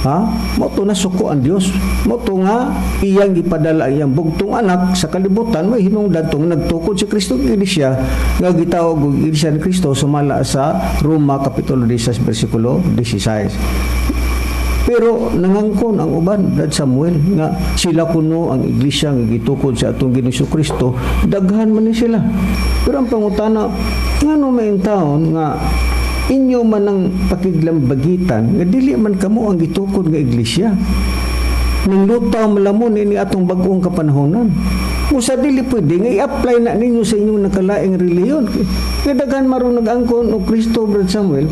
Ha? Mao to nasuko ang Dios. Mao to nga iyang gipadala ang iyang bugtong anak sa kalibutan, may hinungdan tong nagtukod si Kristo ng Iglesia nga gitawag og Iglesia ni Kristo sumala sa Roma kapitulo 16 bersikulo 16. Pero nangangkon ang uban, Brad Samuel, nga sila kuno ang iglesia nga gitukod sa atong Ginoong Kristo, daghan man ni sila. Pero ang pangutana, Ngano may taon nga inyo man ang pakiglambagitan nga dili man kamo ang gitukod nga iglesia. Nang lutaw malamon ini atong bag-ong kapanahonan. Usa dili pwede nga i-apply na ninyo sa inyong nakalaing relihiyon. Kaya daghan maron nag-angkon og Kristo, Brad Samuel,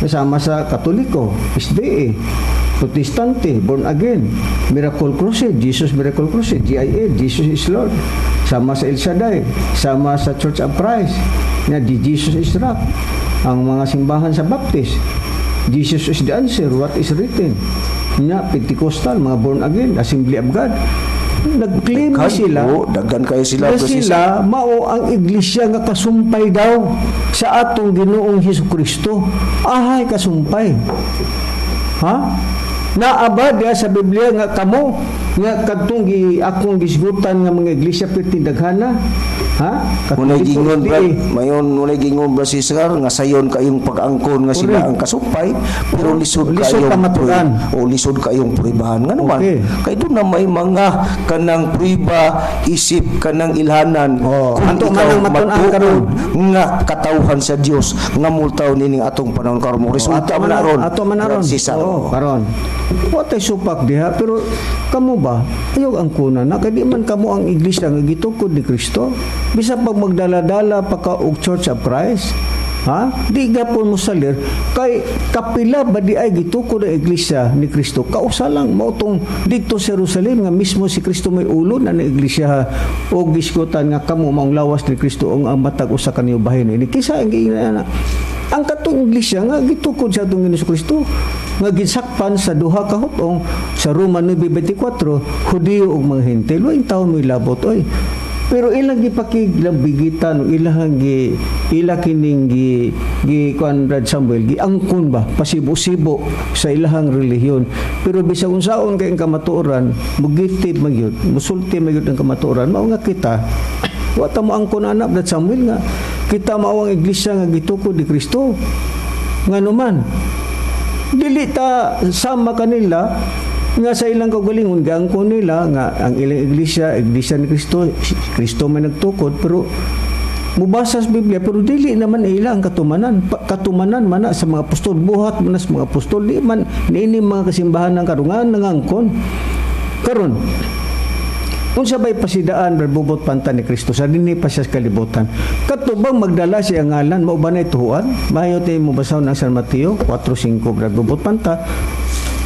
kasama sa Katoliko, SDA, Protestante, Born Again, Miracle Crusade, Jesus Miracle Crusade, GIA, Jesus is Lord, sama sa El Shaddai, sama sa Church of Christ, na di Jesus is Rock, ang mga simbahan sa Baptist, Jesus is the answer, what is written. Nya, Pentecostal, mga born again, Assembly of God. Nag-claim na Daghan, sila oo, daghan kayo sila, na Brad Cesar. sila mao ang iglesia nga kasumpay daw sa atong Ginoong Hesus Kristo. Ahay kasumpay. Ha? Naa ba diya sa Biblia nga kamo nga kadtong gi akong gisgutan nga mga iglesia perti daghana? Ha? Munay Katoliko, gingon, SDA. Brad, mayon munay gingon, Brad Cesar, nga sayon kayong pag-angkon nga sila ang kasumpay, pero lisod Lisod kayong pamatuan. O lisod kayong pruibahan nga naman. Kay doon na may mga kanang pruiba isip kanang ilhanan Oh, kung ato man ikaw ang matun-an matuod karon. nga katawhan sa Dios nga multaw nining atong panahon karon mo resulta Ato man na ron. Ato man na ron. Brad Cesar. Oo, karon. Wa tay supak diha, pero kamo ba ayaw ang kuna na kay di man kamo ang iglesia nga gitukod ni Kristo? Bisa pag magdala-dala pa ka og Church of Christ, ha, di gapon mo salir kay kapila ba di ay gitukod ang iglesia ni Kristo? Kausa lang mao tong didto sa Jerusalem nga mismo si Kristo may ulo na ng iglesia og gisgutan nga kamo maong lawas ni Kristo ang matag usa kaniyo bahin ini. Kisa ang giingnan ang katong iglesia nga gitukod sa atong Ginoong Kristo nga gisakpan sa duha ka hutong sa Roma 9:24, Hudiyo ug mga Hentil. Wa taon mo'y labot oy. Pero ilang gipakiglambigitan o ilang gi ila kining gi gi kuan, Brad Samuel, giangkon ba pasibo-sibo sa ilahang relihiyon. Pero bisag unsaon kay ang kamatuoran, mugitib magyud, musulti magyud ang kamatuoran. Mao nga kita wa ta mo angkon ana, Brad Samuel, nga kita mao ang iglesia nga gitukod ni Kristo. Ngano man dili ta sama kanila nga sa ilang kaugalingon giangkon nila nga ang ilang iglesia, iglesia ni Kristo, Kristo may nagtukod, pero mubasa sa Biblia pero dili naman ila ang katumanan. Katumanan man na sa mga apostol, buhat man na sa mga apostol. Di man niini mga kasimbahan ng karungan nangangkon karon. Unsa bay pasidaan, Brad Bubot Panta, ni Kristo sa dinhi pa siya sa kalibutan? Kadto bang magdala siya ang ngalan mao ba na tuhuan? Mayo tayo mo basahon ang San Mateo 4:5, Brad Bubot Panta.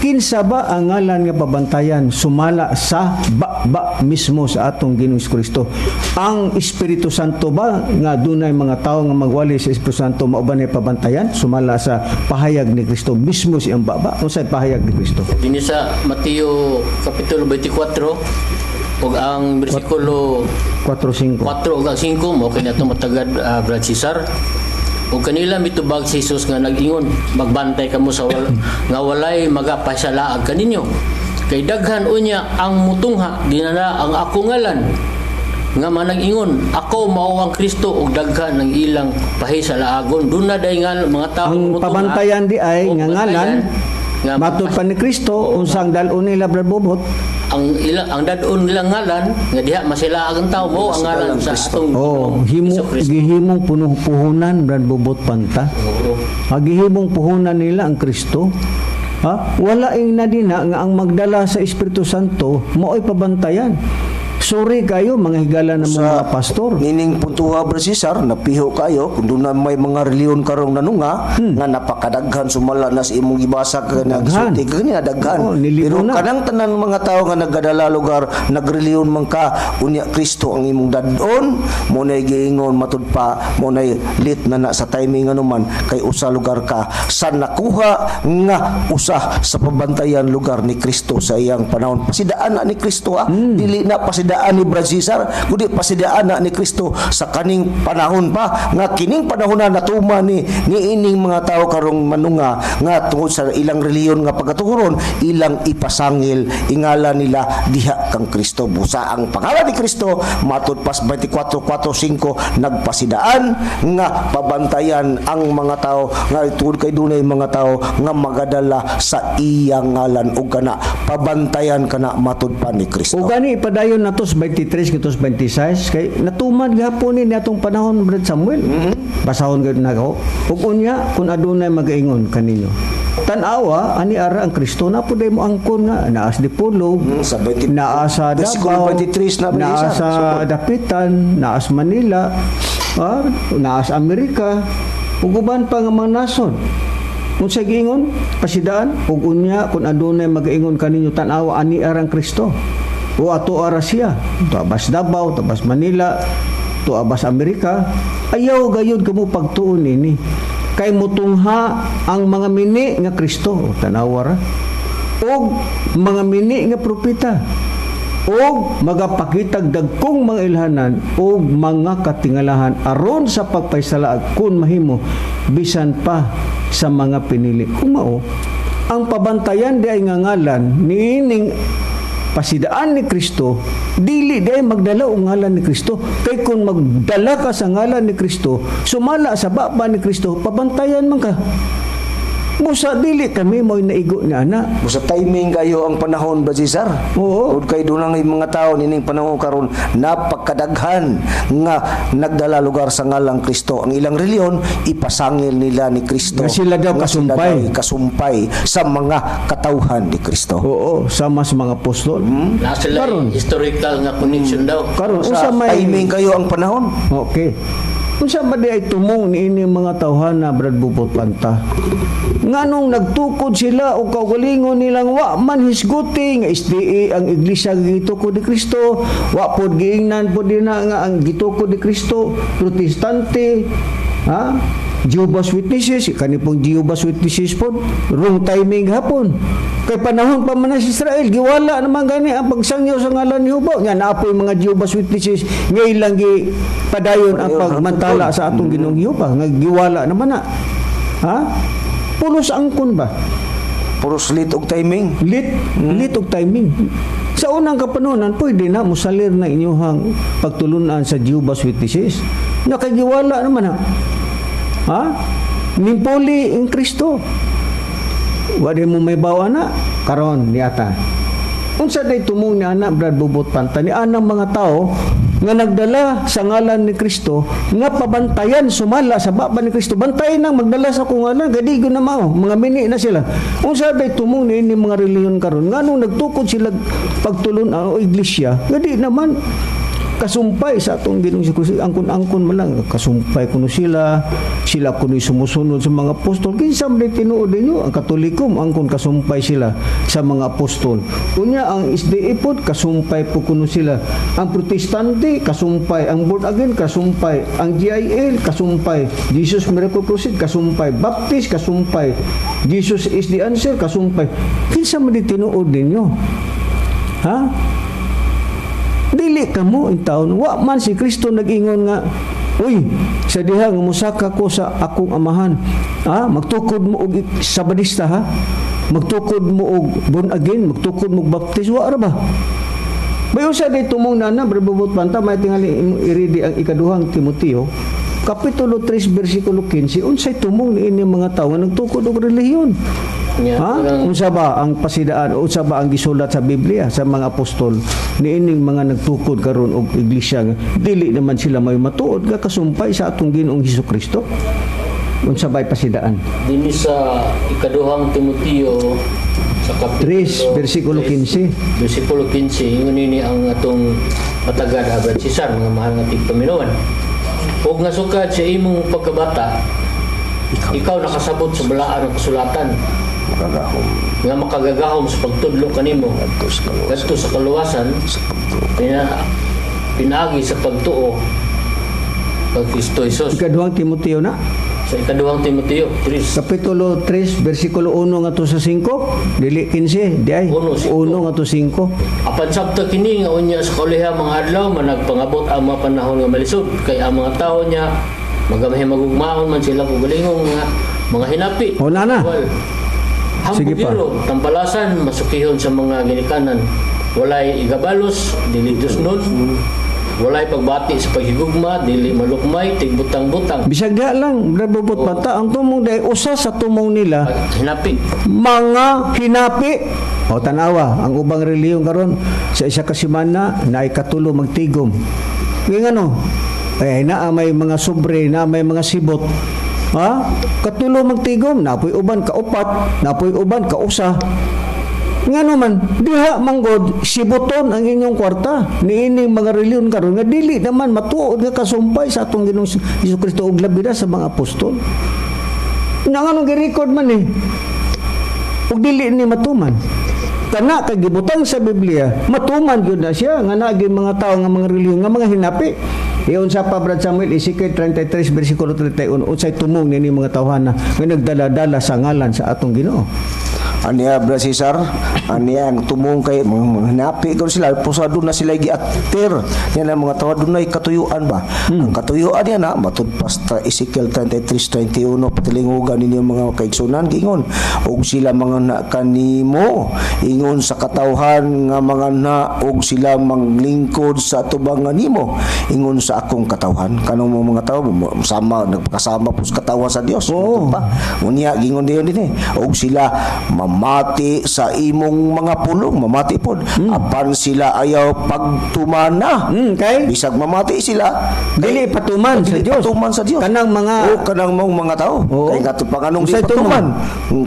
Kinsa ba ang ngalan nga pabantayan sumala sa ba, ba mismo sa atong Ginoong Kristo? Ang Espiritu Santo ba nga dunay mga tawo nga magwali sa Espiritu Santo mao ba na pabantayan sumala sa pahayag ni Kristo mismo siyang baba? Unsay pahayag ni Kristo? Dinhi sa Mateo kapitulo 24 ug ang bersikulo 4:5. 4 ug ang 5 mo kay nato matagad, Brad Cesar. Ug kanila mitubag si Jesus nga nag-ingon, "Magbantay kamo sa nga walay magapasalaag kaninyo. Kay daghan unya ang mutungha dinala ang ako ngalan nga manag-ingon, 'Ako mao ang Kristo,' ug daghan ang ilang pahisalaagon." Duna day nga mga tao Ang mutungha. pabantayan di ay O nga ngalan pabantayan nga matud pa ni Kristo, unsa ang dal-on nila, Brad Bobot? Ang ila ang dad-on nilang ngalan nga diha masilaag ang tao mo ang ngalan sa atong Oh, Ginoong himo Hesus Kristo. gihimong puno puhunan, Brad Bobot Panta. Oo. Gihimong puhunan nila ang Kristo. Ha? Wala ing na dinha nga ang magdala sa Espiritu Santo mao'y pabantayan. Sorry kayo mga higala ng mga pastor. Nining puntuha, Brad Cesar, napiho kayo kung doon na may mga reliyon karong nanunga nga napakadaghan sumala na sa imong gibasa ka Daghan. nagsulti ka kanina daghan. Oo, nilibo Pero na. kanang tanan mga tao nga nagadala lugar nagreliyon man ka unya Kristo ang imong dad-on mo nay giingon matud pa mo nay lit na na sa timing anuman kay usa lugar ka sa nakuha nga usa sa pabantayan lugar ni Kristo sa iyang panahon. Pasidaan na ni Kristo ha. Dili na pasidaan ni Brad Cesar kundi pasidaan na ni Kristo sa kaning panahon pa nga kining panahon na natuma ni niining mga tao karong manunga nga tungod sa ilang reliyon nga pagkaturon ilang ipasangil ingala nila diha kang Kristo. Busa ang pangalan ni Kristo matud pas 24:4-5 nagpasidaan nga pabantayan ang mga tao nga tungod kay dunay mga tao nga magadala sa iyang ngalan ug kana. Pabantayan kana matud pa ni Kristo. O gani ipadayon nato sa 23 ngadto sa 26 kay natuman gihapon ni atong panahon, Brad Samuel. Basahon gyud nako. Ug unya kun adunay magaingon kaninyo, "Tan-awa, ani ara ang Kristo," na pud mo angkon nga naa sa Dipolog, Sa 20 naa sa versikulo Davao, 23 na ba naa isa? sa Sukod. Dapitan, naa sa Manila, naa sa Amerika, ug uban pa nga mga nasod. Unsa giingon? Pasidaan. Ug unya kun adunay magaingon kaninyo, "Tan-awa, ani arang Kristo," o ato ara siya, tuabas Davao, tuabas Manila, tuabas Amerika, ayaw gayud kamo pagtuon nini. Kay mutungha ang mga mini nga Kristo, o, tanawa ra, og mga mini nga propeta, og magapakitag dagkong mga ilhanan og mga katingalahan aron sa pagpaisalaag, kun mahimo, bisan pa sa mga pinili. Kung mao ang pabantayan di ay nga ngalan niining pasidaan ni Kristo, dili di ay magdala og ngalan ni Kristo, kay kung magdala ka sa ngalan ni Kristo, sumala sa baba ni Kristo, pabantayan man ka. Busa dili kami mo'y naigo ni ana. Busa timing kayo ang panahon ba, Cesar? Oo. Ug kay doon ang mga tao nining panahon karon, napakadaghan nga nagdala lugar sa ngalang Kristo. Ang ilang reliyon ipasangil nila ni Kristo. Nga sila daw Nga sila kasumpay. daw kasumpay sa mga katawhan ni Kristo. Oo, sama sa mga apostol. Na sila Karon. historical nga connection daw. Karon Sa unsa may timing kayo ang panahon. Okay. Unsa ba di ay tumong niini mga tawhana, Brad Bubot Panta? Nganong nagtukod sila og kaugalingon nilang wa man hisguti nga SDA ang iglesia nga gitukod ni Kristo, wa pod giingnan pod dinha nga ang gitukod ni Kristo Protestante, ha? Jehovah's Witnesses, kani pong Jehovah's Witnesses pod, wrong timing hapon. Kay panahon pa man na sa Israel, giwala naman gani ang pagsangyaw sa ngalan ni Jehova. Nga naa poy mga Jehovah's Witnesses nga ilang gi padayon ang pagmantala sa atong Ginoong Jehova nga giwala naman na. Ha? Pulos angkon ba? Puros lit og timing. Lit, lit og timing. Sa unang kapanonan, pwede na musalir na inyuhang pagtulunan sa Jehovah's Witnesses. Nakagiwala naman ha. Ha? Nimpuli in Kristo. Wala mo may bawa na. Karon niata. Unsa day tumong ni ana, Brad Bubot Panta, ni anang mga tao nga nagdala sa ngalan ni Kristo nga pabantayan sumala sa baba ni Kristo, bantayan nang magdala sa akong ngalan gadi na mao mga mini na sila? Unsa day tumong ni ini mga relihiyon karon, nganong nagtukod sila pagtulon ang iglesia gadi naman kasumpay sa atong Ginoong Hesus? Angkon-angkon man lang kasumpay kuno sila, sila kuno sumusunod sa mga apostol. Kinsa man tinuod ninyo? Ang Katoliko angkon kasumpay sila sa mga apostol. Unya ang SDA pod kasumpay po kuno sila, ang Protestante kasumpay, ang born again kasumpay, ang GIL kasumpay, Jesus Miracle Crusade kasumpay, Baptist kasumpay, Jesus is the Answer kasumpay. Kinsa man tinuod ninyo, ha? Dili kamo in taon. Wa man si Kristo nag-ingon nga, "Uy, sa diha nga mosaka ko sa akong amahan, ha, magtukod mo og Sabadista, ha? Magtukod mo og born again, magtukod mo og Baptist." Wa ra ba? Bayo sa dito mong nana, Brebobot Panta, may tingali imong iridi ang ikaduhang Timoteo, Kapitulo 3, versikulo 15, unsay tumong ni ini mga tawo nga nagtukod og relihiyon? Nya, Ha? Unsa ba ang pasidaan o unsa ba ang gisulat sa Biblia sa mga apostol niining mga nagtukod karon og iglesia nga dili naman sila may matuod nga kasumpay sa atong Ginoong Hesus Kristo? Unsa ba pasidaan? Dinhi sa ikaduhang Timoteo sa kapitulo 3 versikulo 15. Versikulo 15, ingon nini ang atong matagad, Brad Cesar, mga mahal nga tigpaminawan. Ug nga sukad sa imong pagkabata, ikaw nakasabot sa balaan ng kasulatan Makagahom nga makagagahom sa pagtudlo kanimo ngadto sa kaluwasan ngadto sa kaluwasan sa pagtuo. Pinaagi sa pagtuo kay Kristo Jesus. Ikaduhang Timoteo na. Sa ikaduhang Timoteo 3. Kapitulo 3 versikulo 1 ngadto sa 5, dili 15 di ay 1, 1 ngadto 5. Apan sabta kini nga unya sa kauliha mga adlaw managpangabot ang mga panahon nga malisod, kay ang mga tawo niya magamahi magugmaon man sila kaugalingong nga mga hinapi. O, nana. Wal. Sige pa. Hambugiro, tampalasan, masukihon sa mga ginikanan. Walay igabalos, dili dusnon, Walay pagbati sa paghigugma, dili malukmay, tigbutang-butang. Bisag diha lang, Brad Bubot Panta, ang tumong dahil usa sa tumong nila Hinapi. Mga hinapi. O tanawa, ang ubang relihiyon karon sa isa ka semana naay katulo magtigom. Ngayon ano? Eh, naa may mga sobre, naa may mga sibot. Ha? Katulo magtigom, napoy uban kaupat, napoy uban kausa. Ngano man, diha manggod sibuton ang inyong kwarta niining mga relihiyon karon nga dili naman matuod nga kasumpay sa atong Ginoong Hesus Kristo ug labi na sa mga apostol. Na nganong gi-record man eh? Ug dili ni matuman. Kana kay gibutang sa Biblia, matuman gyud na siya nga naagi mga tao nga mga relihiyon nga mga hinapi. Iyon sa pa, Brad Samuel, Ezekiel 33 versikulo 31, unsay tumong nini mga tawhana nga nagdala-dala sa ngalan sa atong Ginoo? Aniya, Brad Cesar, aniya ang tumong kay mga hinapi ko sila, pusa doon na sila giater. Yan ang mga tawa doon na katuyuan ba? Ang katuyuan niya na matud pa sa Ezekiel 33:21, patilingugan ninyo mga kaigsunan, gingon og sila mga na kanimo ingon sa katawhan nga mga na og sila manglingkod sa atubangan nimo ingon sa akong katawhan. Kanong mga tao sama nagpakasama po sa katawhan sa Dios. Oo. Pa unya gingon diyon din eh, og sila mamati sa imong mga pulong, mamati pod, apan sila ayaw pagtumana. Kay bisag mamati sila, dili patuman sa dili Dios. Patuman sa Dios. Kanang mga O kanang mong mga tao. Oo. Kay nga panganong di Unsay patuman.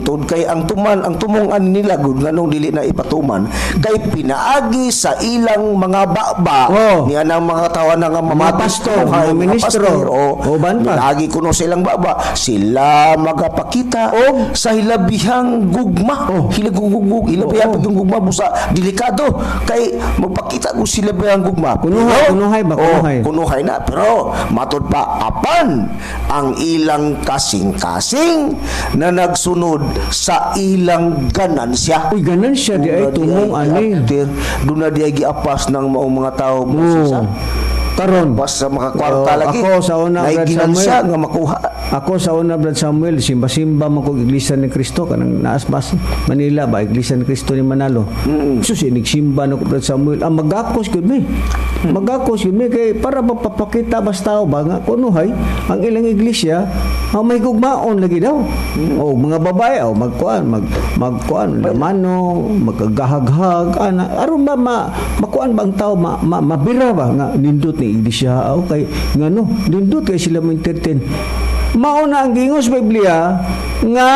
Tud kay ang tuman, ang tumongan nila gud nganong dili na ipatuman kay pinaagi sa ilang mga baba Oo. niya nang mga tawo na nga mamati pastor, kuno, mga ministro. pastor, o O, ban pa. pinaagi kuno sa ilang baba sila magapakita Og? sa hilabihang gugma. Oh. Hilabihang hilabihang Oo. pag yung gugma busa delikado kay magpakita kung sila ang gugma. Kunuhay, kunuhay ba? Oh, Kunuhay. kunuhay na, pero matud pa, apan ang ilang kasing-kasing na nagsunod sa ilang ganansya. Uy, ganansya di ay tumong ani. Doon na di ay giapas ng maong mga tao. Oo. Sa Karon basta makakwarta Oo, lagi. ako sa una, Naay Brad ginansya Samuel. nga makuha. Ako sa una, Brad Samuel, simba-simba man kog Iglesia ni Cristo kanang naas bas Manila ba, Iglesia ni Cristo ni Manalo. Sus, inigsimba na ko, Brad Samuel. Ang magakos gyud mi. Magakos gyud mi kay para mapapakita basta ba nga kunuhay ang ilang iglesia ang may gugmaon lagi daw. O mga babae o magkuan magkuan lamano, magagahaghag ana aron ba makuan ba ang tao mabira ba nga nindot ni iglesia aw kay ngano nindot kay sila mo entertain. Mao na ang giingon sa Biblia nga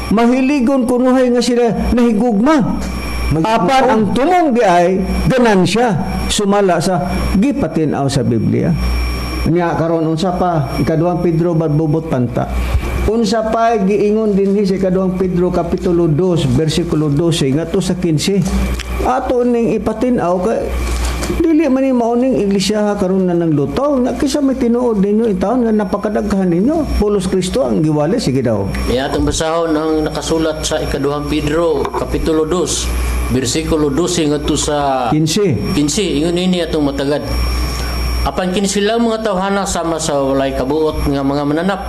mahiligon kunuhay nga sila nahigugma. Apan ang tumong di ay ganansya sumala sa gipatin-aw sa Biblia. Nya karon unsa pa Ikaduhang Pedro, bubot panta. Unsa pa giingon dinhi sa Ikaduhang Pedro kapitulo 2 bersikulo 12 ngadto sa 15. Ato ning ipatin-aw kay dili man ni mao ning iglesia karon na nang lutaw na kisa may tinuod ninyo intawon nga napakadaghan ninyo. Pulos Kristo ang giwali, sige daw. Kaya atong basahon ang nakasulat sa Ikaduhang Pedro, Kapitulo 2, versikulo 12 ngadto sa 15. 15, ingon ini atong matagad. Apan kini sila mga tawhana sama sa walay kabuot nga mga mananap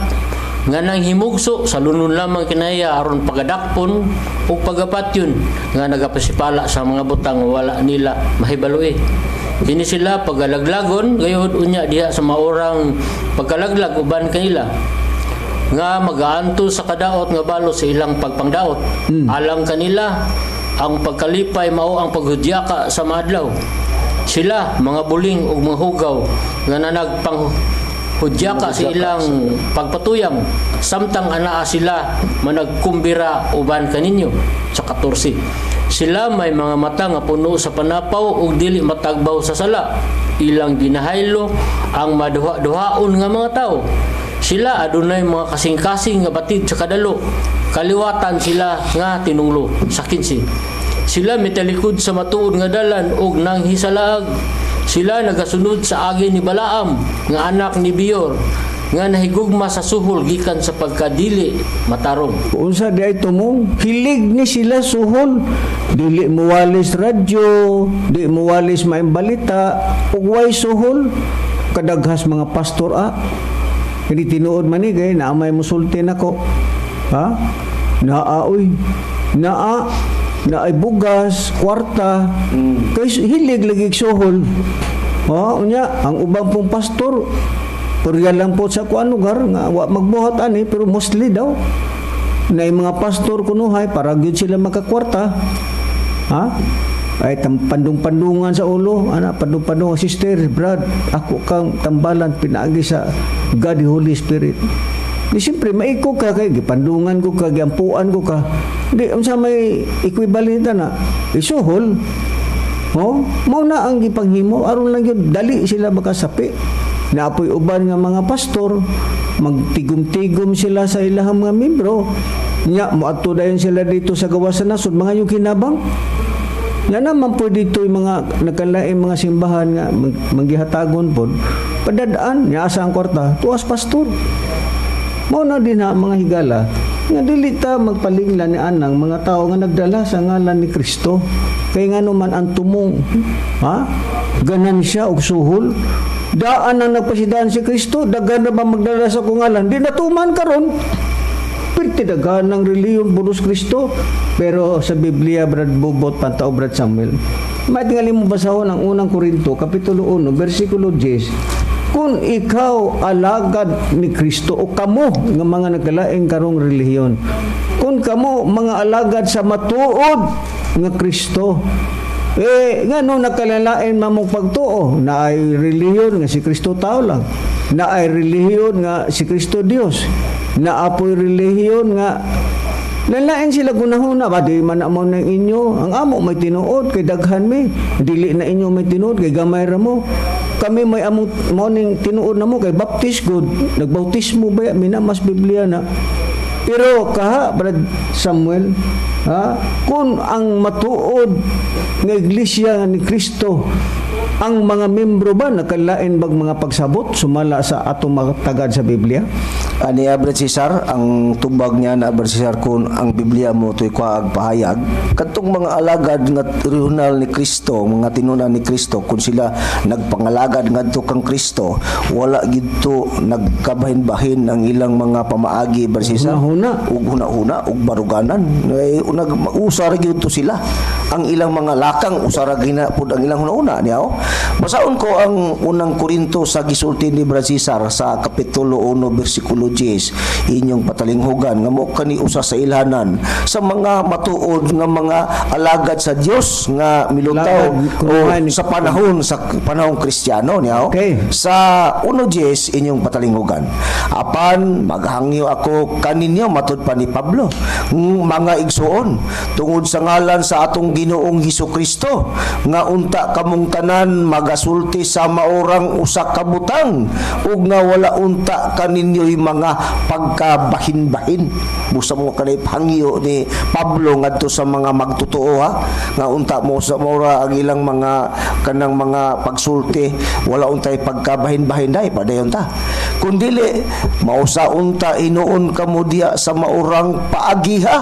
nga nang himugso sa lunon lamang kinaya aron pagadakpon ug pagapatyon nga nagapasipala sa mga butang wala nila mahibaloi. Kini sila pagalaglagon gayud unya diha sa maorang pagkalaglag uban kanila nga magaanto sa kadaot nga balo sa ilang pagpangdaot. Alang kanila ang pagkalipay mao ang paghudyaka sa maadlaw. Sila mga buling ug mga hugaw nga nanagpang hudyaka sa ilang pagpatuyang samtang anaa sila managkumbira uban kaninyo. Sa 14, sila may mga mata nga puno sa panapaw ug dili matagbaw sa sala. Ilang ginahaylo ang maduha-duhaon nga mga tao. Sila adunay mga kasing-kasing nga batid sa kadalo. Kaliwatan sila nga tinunglo. Sa 15, sila mitalikod sa matuod nga dalan ug nanghisalaag. Sila nagasunod sa agi ni Balaam nga anak ni Beor nga nahigugma sa suhol gikan sa pagkadili matarong. Unsa di ay tumong hilig ni sila suhol, dili muwalis radyo, di muwalis maayong balita ug way suhol. Kadaghas mga pastor ah, hindi tinuod man ni kay naa may musulti nako, ha, naa oy, naa naay bugas, kwarta, kay hilig lagi suhol. Oh, unya ang ubang pong pastor purya lang po sa kuan lugar nga wa magbuhat ani, pero mostly daw na yung mga pastor kunuhay para gyud sila makakwarta. Ha? Ay pandung-pandungan sa ulo, ana, pandung-pandungan, "Sister, Brad, ako kang tambalan pinaagi sa God the Holy Spirit." Di siyempre maiko ka kay gipandungan ko ka, giampuan ko ka. Di unsa may equivalent na isuhol. Oh, mao na ang gipanghimo aron lang gyud dali sila makasapi. Naapoy uban nga mga pastor, magtigom-tigom sila sa ilahang mga membro. Nya moadto dayon sila dito sa gawas sa nasod, mga yung kinabang. Nga naman po dito yung mga nakalain mga simbahan nga manggihatagon pod, padadaan nya asa ang kwarta tuas pastor. Mao na din na, mga higala, nga dili ta magpalingla ni anang mga tao nga nagdala sa ngalan ni Kristo. Kay nga naman ang tumong, ha? Ganan siya og suhol. Daan ang nagpasidaan si Kristo, daghan na ba magdala sa akong ngalan? Di natuman karon. Perti daghan ng reliyon pulos Kristo. Pero sa Biblia, Brad Bobot, Pantao, Brad Samuel, matingali mo basahon ang Unang Korinto, Kapitulo 1, versikulo 10. Kung ikaw alagad ni Kristo o kamo nga mga nagkalaing karong relihiyon, kung kamo mga alagad sa matuod nga Kristo, eh, ngano nakalalain mamong pagtuo? Na ay relihiyon nga si Kristo tao lang. Na ay relihiyon nga si Kristo Dios. Na apoy relihiyon nga lalain sila gunahuna ba, di man amo ng inyo. Ang amo may tinuod kay daghan mi, dili na inyo may tinuod kay gamay ra mo. Kami may among mao ning tinuod na mo kay Baptist good, nagbautismo ba mi na mas Biblia na. Pero kaha, Brad Samuel, ha, kung ang matuod nga iglesia ni Kristo, ang mga membro ba nakalain bag mga pagsabot sumala sa atong matagad sa Biblia? Ani, Brad Cesar, ang tubag niya na, Brad Cesar, kung ang Biblia mo to'y kuag pahayag, kadtong mga alagad nga original ni Kristo, mga tinunan ni Kristo, kung sila nagpangalagad ngadto kang Kristo, wala gidto nagkabahin-bahin ang ilang mga pamaagi, Brad Cesar. Huna-huna. Ug huna-huna ug baruganan. Ay, unag usa ra gyud to sila. Ang ilang mga lakang usa ra gina pud ang ilang huna-huna niya. Oh. Basaon ko ang Unang Korinto sa gisulti ni Brad Cesar sa kapitulo 1 bersikulo 10, inyong patalinghugan nga mo kani usa sa ilhanan sa mga matuod nga mga alagad sa Dios nga milutaw Alagad, o kunuhay sa panahong Kristiyano niya. Oh. Sa 1:10, inyong patalinghugan. "Apan maghangyo ako kaninyo," matud pa ni Pablo, "mga igsuon, tungod sa ngalan sa atong Ginoong Hesus Kristo, nga unta kamong tanan magasulti sa maorang usa ka butang ug nga wala unta kaninyo'y mga pagkabahin-bahin." Busa mo kanay hangyo ni Pablo ngadto sa mga magtotoo, ha, nga unta mo sa maura ang ilang mga kanang mga pagsulti, wala untay pagkabahin-bahin dai padayon ta. "Kun dili mausa unta hinuon kamo diya sa maurang paagiha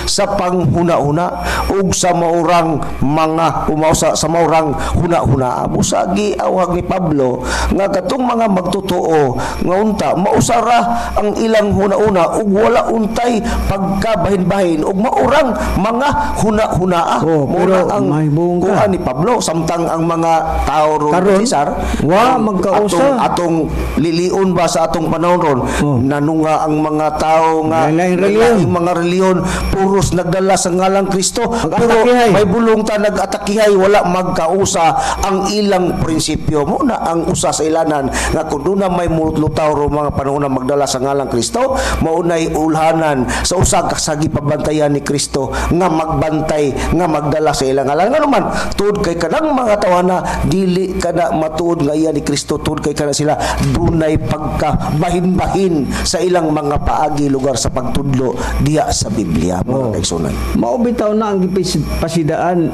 sa panghuna-huna ug sa maurang mga umausa sa maurang huna-huna." Busa giawhag ni Pablo nga katong mga magtotoo nga unta mausara ang ilang huna-huna ug wala untay pagkabahin-bahin ug maurang mga huna-huna. Oh, Mao pero na ang mahibong ka. kuan ni Pablo, samtang ang mga tao ron, Karon, Cesar, wa ang magkausa. Atong lilion ba sa atong panahon ron, nanunga ang mga tao nga Lain-laing reliyon. laing mga reliyon, puros nagdala sa ngalang Kristo, pero Mag-atakihay. may bulong ta nag-atakihay, wala magkausa ang ilang prinsipyo. Mo na ang usa sa ilanan nga kung doon na may mulutaw ro mga panahon na magdala sa ngalang Kristo, maunay ulhanan sa usa ka sa gipabantayan ni Kristo nga magbantay nga magdala sa ilang ngalan. Nga naman tuod kay kanang mga tawana dili kana matuod nga iya ni Kristo, tuod kay kana sila dunay pagka bahin-bahin sa ilang mga paagi lugar sa pagtudlo diya sa Biblia, mga kaigsunan. Mao bitaw na ang gipasidaan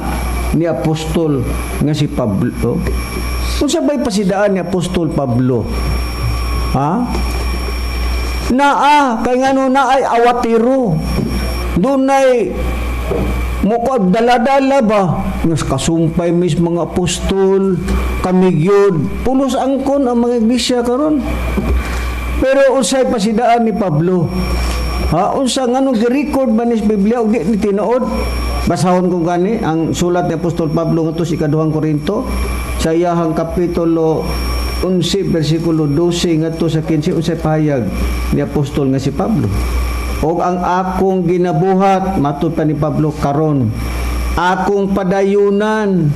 ni apostol nga si Pablo. Unsa ba'y pasidaan ni Apostol Pablo? Ha? Naa kay ngano naay awatiro. Dunay mo dala-dala ba nga kasumpay mis mga apostol kami gyud, pulos angkon ang mga iglesia karon. Pero unsay pasidaan ni Pablo? Ha, unsa, nganong gi-record ba ni sa Biblia ug di ni tinuod? Basahon ko gani ang sulat ni Apostol Pablo ngadto sa Ikaduhang Korinto. Sa iyahang kapitulo 11 bersikulo 12 ngadto sa 15, unsay pahayag ni apostol nga si Pablo? "Og ang akong ginabuhat," matud pa ni Pablo, "karon akong padayunan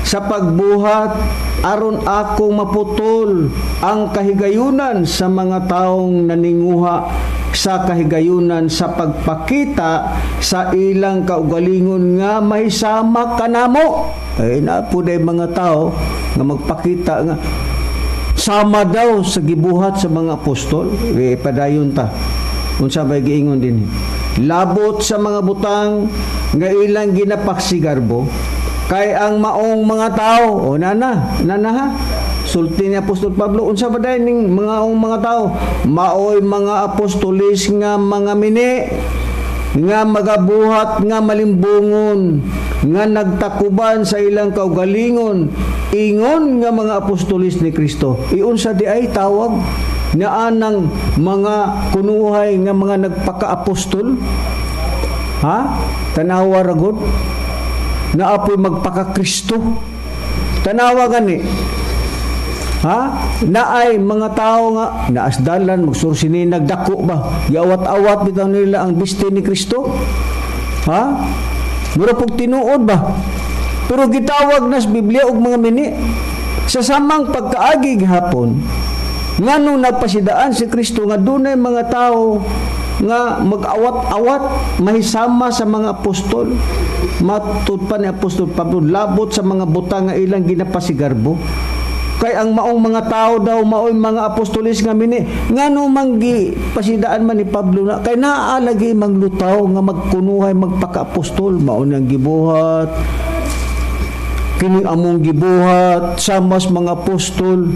sa pagbuhat aron akong maputol ang kahigayunan sa mga taong naninguha sa kahigayunan sa pagpakita sa ilang kaugalingon nga mahisama kanamo." Ay naa puday mga tao nga magpakita nga sama daw sa gibuhat sa mga apostol. Eh, padayon ta. Unsa bay giingon din? "Labot sa mga butang nga ilang ginapaksigarbo, kay ang maong mga tao," o nana nana ha, sulti ni Apostol Pablo, unsa ba day ning mga maong mga tao? "Maoy mga apostolis nga mga mini nga magabuhat nga malimbungon nga nagtakuban sa ilang kaugalingon ingon nga mga apostolis ni Kristo." Iunsa di ay tawag na anang mga kunuhay nga mga nagpaka-apostol, ha? Tanawa ra gud, naapoy magpaka-Kristo. Tanawa gani ha, naay mga tao nga naasdalan magsursini, nagdako ba, giawat-awat bitaw nila ang biste ni Kristo, ha? Mura pug tinuod ba, pero gitawag na sa Biblia og mga mini. Sa samang pagkaagi gihapon, nganong nagpasidaan si Kristo nga dunay mga tao nga mag-awat-awat mahisama sa mga apostol? Matud pa ni Apostol Pablo, "Labot sa mga butang nga ilang ginapasigarbo, kay ang maong mga tao daw maoy mga apostolis nga mini." Ngano man pasidaan man ni Pablo na? Kay naa lagi manglutaw nga magkunuhay magpaka-apostol, mao nang gibuhat kining among gibuhat sama sa mga apostol.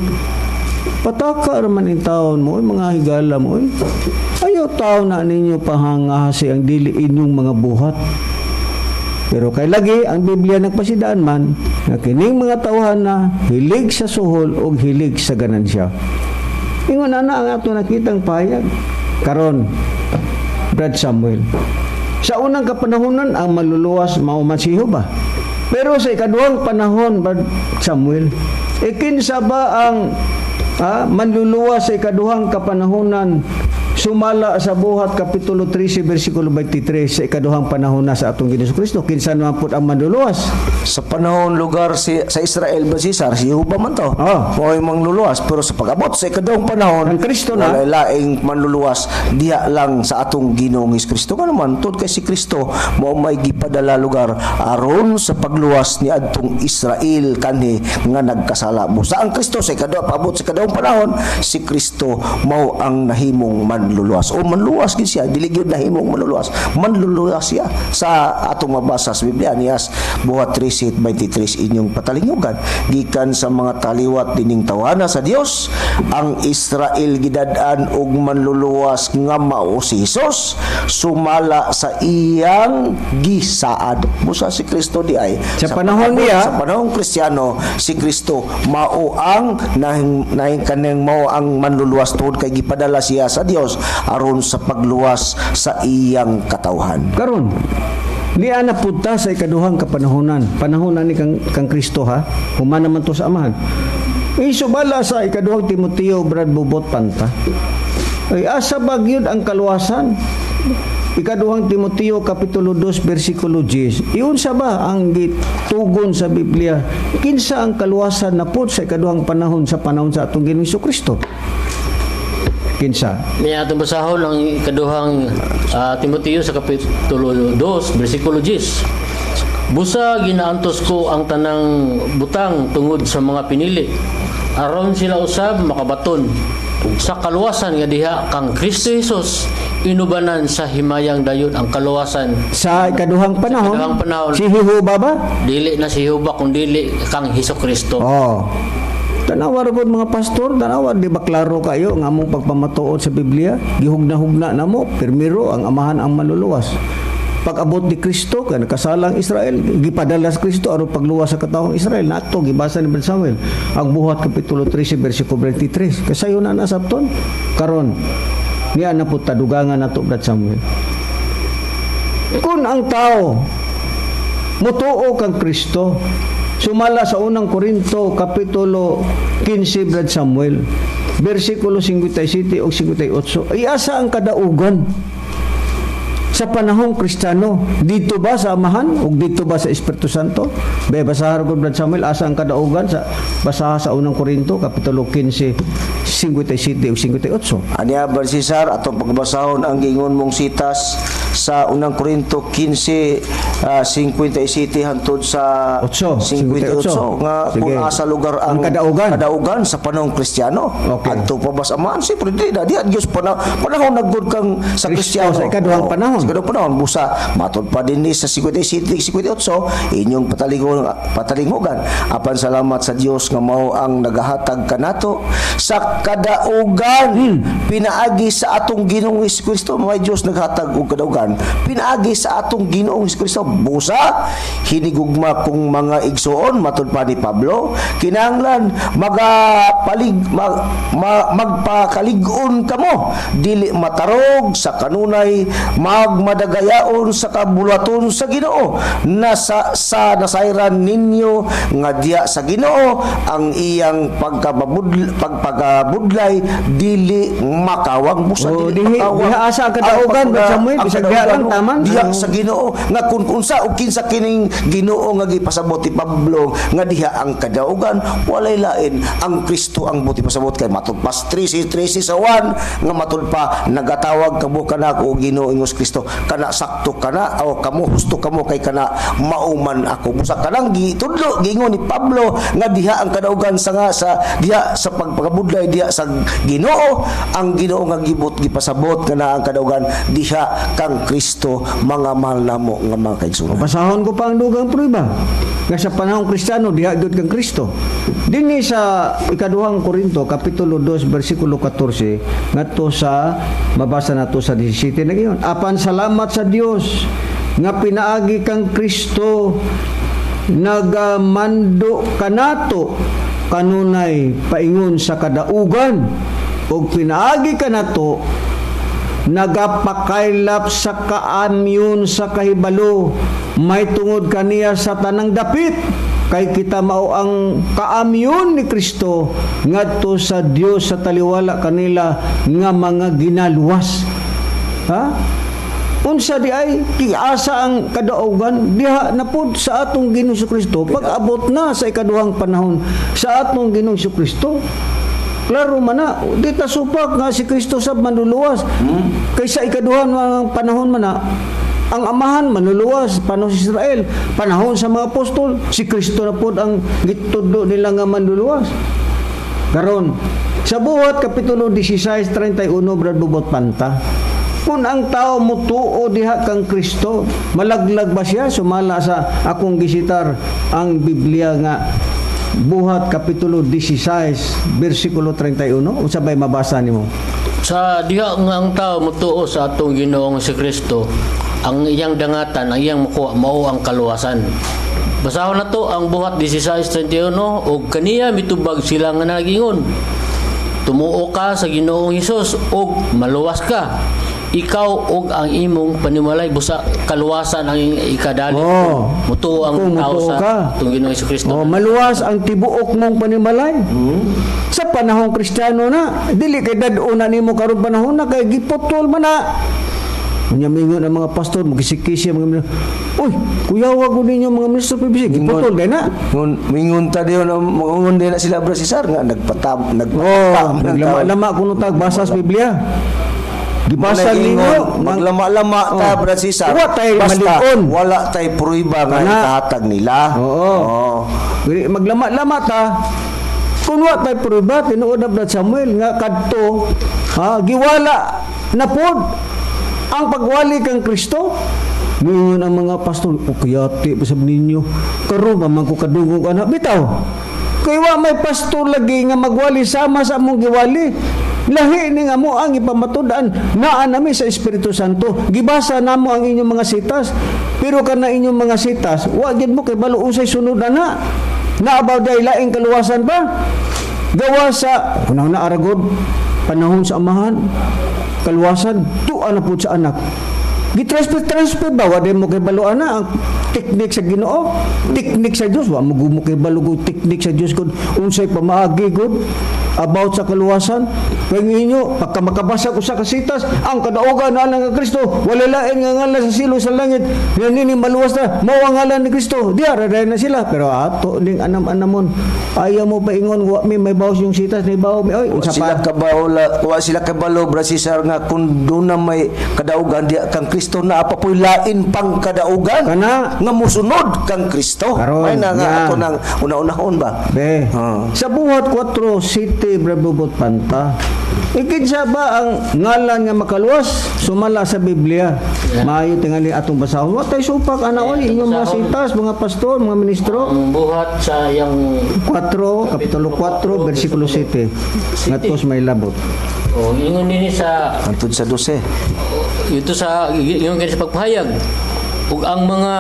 Pataka raman in taon mo, oy, mga higala mo. Oy. Ayaw tao na ninyo pahangahasi ang dili inyong mga buhat. Pero kay lagi ang Biblia nagpasidaan man nga kining mga tawhan na hilig sa suhol o hilig sa ganansya. Ingon na na ang ato nakitang pahayag. Karon, Brad Samuel, sa unang kapanahonan, ang maluluwas mao man si Jehova. Pero sa ikaduhang panahon, Brad Samuel, ikinsa ba ang manluluwas sa ikaduhang kapanahonan sumala sa Buhat Kapitulo 13 versikulo 23, sa ikaduhang panahon na sa atong Ginoong Kristo? Kinsa naman pud ang manluluwas? Sa panahon lugar si, sa Israel ba, Cesar, si Jehovah man to. Oh. Mao mangluluwas, pero sa pag-abot sa ikaduhang panahon, ang Kristo na. Walay laing manluluwas diha lang sa atong Ginoong Kristo. Nga naman tud kay si Kristo mao may gipadala lugar aron sa pagluwas ni adtong Israel kanhi nga nagkasala. Busa ang Kristo sa ikaduha, paabot sa ikaduhang panahon, si Kristo mao ang nahimong manluluwas. O manluwas gid siya, dili gyud nahimong manluluwas. Manluluwas siya sa atong mabasa sa Biblia niyas Buhat 13:23 inyong patalingugan. Gikan sa mga taliwat dining tawana sa Dios, ang Israel gidad-an og manluluwas nga mao si Hesus sumala sa iyang gisaad. Busa si Kristo di ay sa panahon pag-abot niya, sa panahong Kristiyano, si Kristo mao ang nahing, nahing kanang mao ang manluluwas tungod kay gipadala siya sa Dios aron sa pagluwas sa iyang katawhan. Karon, niya na punta sa ikaduhang kapanahonan. Panahon na ni kang Kristo ha. Human naman to sa Amahan. Isubala sa ikaduhang Timoteo, Brad Bubot Panta. Ay asa ba gyud ang kaluwasan? Ikaduhang Timoteo kapitulo 2 bersikulo 10. Iunsa ba ang gitugon sa Biblia? Kinsa ang kaluwasan na pod sa ikaduhang panahon, sa panahon sa atong Ginoong Kristo? Kinsa? May atong basahon ang ikaduhang Timoteo sa kapitulo 2, bersikulo 10. "Busa ginaantos ko ang tanang butang tungod sa mga pinili, aron sila usab makabaton sa kaluwasan nga diha kang Kristo Jesus inubanan sa himayang dayon." Ang kaluwasan sa ikaduhang panahon, sa ikaduhang panahon, si Jehova ba? Dili na si Jehova kung dili kang Hesus Kristo. Oh. Tanawa ra gud, mga pastor, tanawa, di ba klaro kayo nga among pagpamatuod sa Biblia? Gihugna-hugna namo, pirmiro ang Amahan ang manluluwas. Pag-abot ni Kristo, kay nakasalang Israel, gipadala sa Kristo aron pagluwas sa katawang Israel. Nato gibasa ni Brother Samuel ang Buhat kapitulo 13 bersikulo 23. Kasayo na nasabton. Karon, niya na po tadugangan nato, Brother Samuel. Kung ang tao mutuo kang Kristo, Sumala sa Unang Korinto kapitulo 15, Brad Samuel, versikulo 57 o 58. Ay, asa ang kadaugan sa panahong Kristiyano? Dito ba sa Amahan o dito ba sa Espiritu Santo? Be, basahan ko, Brad Samuel, asa ang kadaugan sa basaha sa Unang Korinto kapitulo 15, 57 o 58. Aniya, Brad Cesar, atong pagbasahon ang giingon mong sitas sa Unang Korinto 15, 57 hantod sa 8, 58 nga Sige. kung asa lugar ang, Ang kadaugan. Kadaugan sa panahong Kristiyano. Okay. Adto pa ba sa Amahan? Siyempre di na diyan Dios panahon naggod kang sa Kristo, Kristiyano. sa ikaduhang Oo, panahon. sa ikaduhang panahon, busa matod pa din ni sa 57 58 inyong patalingugan. Apan salamat sa Dios nga mao ang nagahatag kanato sa kadaugan pinaagi sa atong Ginoong Kristo. May Dios naghatag og kadaugan pinaagi sa atong Ginoong Kristo. Busa hinigugma kong mga igsoon, matud pa ni Pablo, kinahanglan magapalig magpakalig-on kamo, dili matarog sa kanunay, magmadagayaon sa kabulaton sa Ginoo, nasa sa nasayran ninyo nga diya sa Ginoo ang iyang pagpagabudlay dili makawang. Busa Oh, dili makawang diha asa ang kadaugan, Ang Brad Samuel, ang bisag diha lang, kadaugan, taman. diha Oh. sa Ginoo nga kun unsa o kinsa kining Ginoo nga gipasabot ni Pablo nga diha ang kadaugan, walay lain ang Kristo ang buti pasabot, kay matud pa 13:13 sa 1 nga matud pa nagatawag kamo kana o Ginoo Hesus Kristo, kana sakto kana o kamo husto kamo kay kana mauman ako. Busa kanang gitudlo, giingon ni Pablo nga diha ang kadaugan sa nga sa diha sa pagpakabudlay diha sa Ginoo, ang Ginoo nga gibot gipasabot nga naa ang kadaugan diha kang Kristo, mga mahal namo nga mga kaigsuonan. Basahon ko pa ang dugang prueba nga sa panahong Kristiyano diha gyud kang Kristo. Dinhi sa Ikaduhang Korinto kapitulo 2 bersikulo 14 ngadto sa mabasa nato sa 17 na gayon. Apan salamat sa Dios nga pinaagi kang Kristo nagamando kanato kanunay paingon sa kadaugan, ug pinaagi kanato nagapakaylap sa kaamyon sa kahibalo may tungod kaniya sa tanang dapit, kay kita mao ang kaamyon ni Kristo ngadto sa Dios sa taliwala kanila nga mga ginaluwas. Ha, unsa di ay asa ang kadaugan? Diha na pud sa atong Ginoong Kristo, pag-abot na sa ikaduhang panahon sa atong Ginoong Kristo. Klaro man na, di ta supak nga si Kristo sab manluluwas. Kaysa ikaduhang mga panahon man na, ang Amahan manluluwas, panahon sa Israel, panahon sa mga apostol, si Kristo na pod ang gitudlo nila nga manluluwas. Karon, sa Buhat kapitulo 16:31, Brad Bubot Panta. Kung ang tao mutuo diha kang Kristo, malaglag ba siya? Sumala sa akong gisitar ang Biblia nga Buhat kapitulo 16 bersikulo 31, unsa bay mabasa nimo? Sa diha nga ang tao mutuo sa atong Ginoong si Kristo, ang iyang dangatan, ang iyang makuha mao ang kaluwasan. Basahon na to ang Buhat 16:31: "Og kaniya mitubag sila nga nagingon, 'Tumuo ka sa Ginoong Hesus ug maluwas ka, ikaw ug ang imong panimalay.'" Busa kaluwasan ang ikadali Oh. mutuo ang Kung tao mutuo sa ka. atong Ginoong Hesus Kristo. Oh, maluwas ang tibuok mong panimalay. Sa panahong Kristiyano na, dili kay dad-o na nimo karon panahon na kay giputol man na. Unya mingon ang mga pastor, magisikisi ang mga ministro. "Uy, kuyawa ko ninyo mga ministro PBC, giputol kay na." Ngun, mingon ta diyon, mangungon din na sila, Bro Cesar, nga nagpatam nagpatam Oh, naglama-lama kuno tag basa sa Biblia. Gibasa ninyo, Maglama-lama ta, Oh. Brad Cesar. Wa tay Basta malig-on. wala tay pruiba nga Kana. ikahatag nila. Oo. Oo. Dili maglama-lama ta. Kung wa tay prueba, tinuod na, Brad Samuel, nga kadto ha, giwala na pod ang pagwali kang Kristo. Ninyo ang mga pastor, "O kayati pa sab ninyo. Karon ba man ko kadungog ana bitaw." Kay wa may pastor lagi nga magwali sama sa among giwali. Lahi ni nga mo ang ipamatud-an, naa nami sa Espiritu Santo. Gibasa namo ang inyong mga sitas. Pero kana inyong mga sitas, wa gid mo kay balo unsay sunod ana. Naabaw day laing kaluwasan ba? Gawa sa panahon na aragod, panahon sa Amahan, kaluwasan, tuwa na po sa anak. Gitransfer transfer ba wa mo kay balo ana ang Teknik sa Ginoo, teknik sa Dios. Wa mo gumo kay balugog teknik sa Dios kung unsay pamaagi gud about sa kaluwasan. Kay inyo pagka makabasa usa ka sitas, ang kadaugan na nga Kristo, wala lain nga ngalan sa silong sa langit nga nini maluwas na, mao ang ngalan ni Kristo. Diya ra na sila, pero ato ning anam-anamon, ayaw mo paingon wa mi may bawas yung sitas ni bawo mi oy, unsa Sila pa? Kabalo, wa sila kabalo, Brad Cesar, nga kung doon na may kadaugan diya kang Kristo, naa pa po'y lain pang kadaugan Kana. nga musunod kang Kristo. Karon, May na nga nga. ako nang una-unahon ba. Be. Ah. Sa Buhat 4:7, Brabubot Panta. Ikinsa ba ang ngalan nga makaluwas? Sumala sa Biblia. Maayo tingali atong basahon. Wa tay supak ana oy, inyong mga sitas, mga pastor, mga ministro. Ang Buhat sa iyang 4, Kapitulo 4, versikulo 7. Ngadto sa may labot. O ingon nini sa Hantod sa 12. Ito sa ingon kini sa pagpahayag, ug ang mga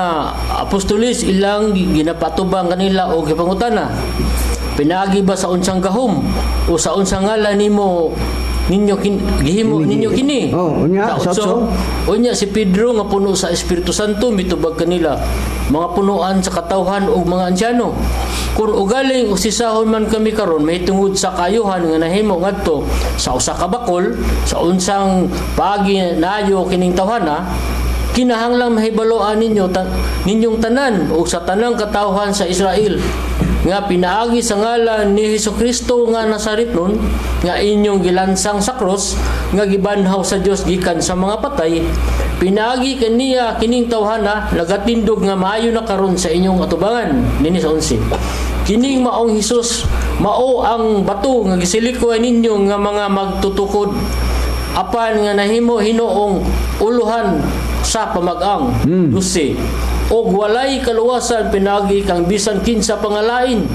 apostolis ilang ginapatubang kanila og gipangutana, "Pinaagi ba sa unsang gahom o sa unsang ngalan nimo ninyo gihimo ninyo kini?" Oh, unya, sa sa otso. otso. Unya si Pedro nga puno sa Espiritu Santo mitubag kanila, "Mga punuan sa katawhan ug mga ansyano, kun ugaling usisahon man kami karon mahitungod sa kayuhan nga nahimo ngadto sa usa ka bakol sa unsang paagi nayo kining tawhana, kinahanglang mahibaloan ninyo ninyong tanan ug sa tanang katawhan sa Israel nga pinaagi sa ngalan ni Hesukristo nga Nazaretnon nga inyong gilansang sa krus nga gibanhaw sa Dios gikan sa mga patay, pinaagi kaniya kining tawhana nagatindog nga maayo na karon sa inyong atubangan." Nini sa 11, kining maong Hesus mao ang bato nga gisilikoy ninyo nga mga magtutukod apan nga nahimo hinuong uluhan sa pamag-ang. 12, og walay kaluwasan pinagi kang bisan kinsa pangalain,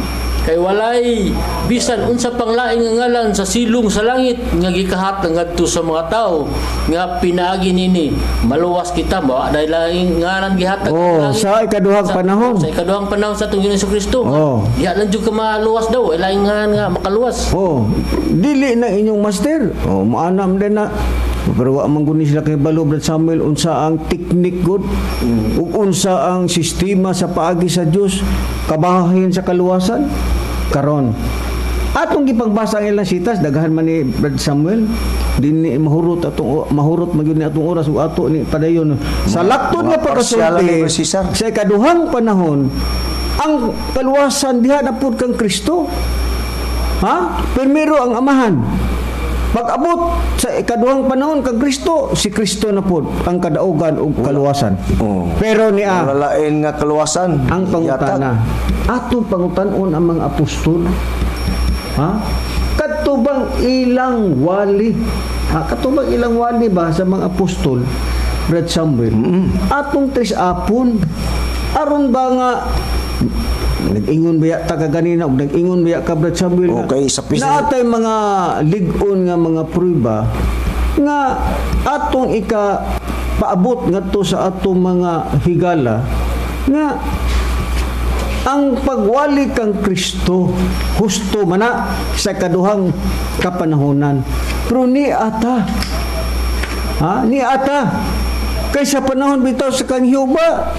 kay walay bisan unsa pang lain nga ngalan sa silong sa langit nga gikahatag ngadto sa mga tawo nga pinaagi nini maluwas kita. Mo dahil laing ngalan gihatag Oh, sa langit. Sa ikaduhang panahon. Sa ikaduhang panahon sa atong Ginoong Kristo. Oh. Diha lang jud ka maluwas daw, ay laing ngalan nga makaluwas. Oh, dili na inyong master. Oh, maanam din na. Pero wa man guni sila kay balo, Brad Samuel, unsa ang teknik gud ug unsa ang sistema sa paagi sa Dios kabahin sa kaluwasan karon. Atong gipagbasa ang ilang sitas, daghan man ni Brad Samuel, dinhi mahurot atong mahurot magyud ni atong oras ug ato ni padayon sa laktod nga Mga partial pagkasulti ni Brad Cesar. sa ikaduhang panahon, ang kaluwasan diha na pud kang Kristo. Ha? Primero ang Amahan. Pag-abot sa ikaduhang panahon kang Kristo, si Kristo na pod ang kadaugan ug kaluwasan. Oh. Pero niya Wala lain nga kaluwasan. ang pangutana. Atong pangutan-on ang mga apostol. Ha? Kadto bang ilang wali? Ha, kadto bang ilang wali ba sa mga apostol? Brad Samuel. Atong tres apon. Aron ba nga nag-ingon ba ta ka ganina ug nag-ingon ba ka, Brad Samuel, nga Okay, sa naatay mga lig-on nga mga prueba nga atong ika paabot ngadto sa atong mga higala nga ang pagwali kang Kristo husto mana sa kaduhang kapanahonan? Pero ni ata, ha, ni ata kay sa panahon bitaw sa kang Jehova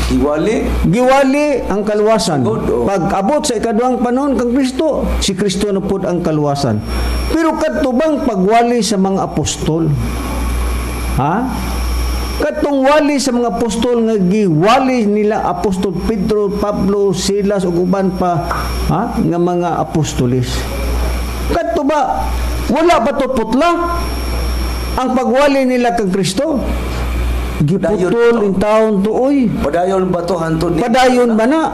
Iwali. Giwali ang kaluwasan. Good, oh. Pag abot sa ikaduhang panahon kang Kristo, si Kristo na pud ang kaluwasan. Pero kadto bang pagwali sa mga apostol? Ha? Katong wali sa mga apostol nga giwali nila Apostol Pedro, Pablo, Silas ug uban pa, ha, nga mga apostolis. Kadto ba wala ba to putla ang pagwali nila kang Kristo? Giputol in taon to oy. Padayon ba to hantod ni Padayon ba na?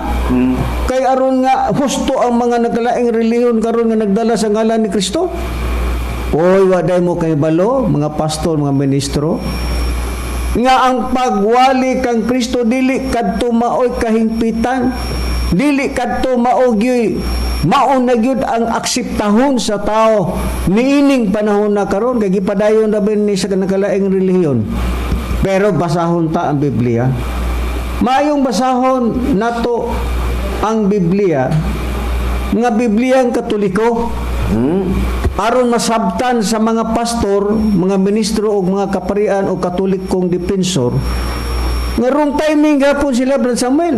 Kay aron nga husto ang mga nagkalaing relihiyon karon nga nagdala sa ngalan ni Kristo. Oy, waday mo kay balo, mga pastor, mga ministro, nga ang pagwali kang Kristo dili kadto maoy kahingpitan, dili kadto mao gyud mao na gyud ang akseptahon sa tao niining panahon na karon kay gipadayon na ba ni sa nakalaing relihiyon. Pero basahon ta ang Biblia. Maayong basahon nato ang Biblia nga Biblia ang Katoliko aron masabtan sa mga pastor, mga ministro ug mga kaparian o Katolikong defensor. Nga wrong timing gapon sila, Brad Samuel.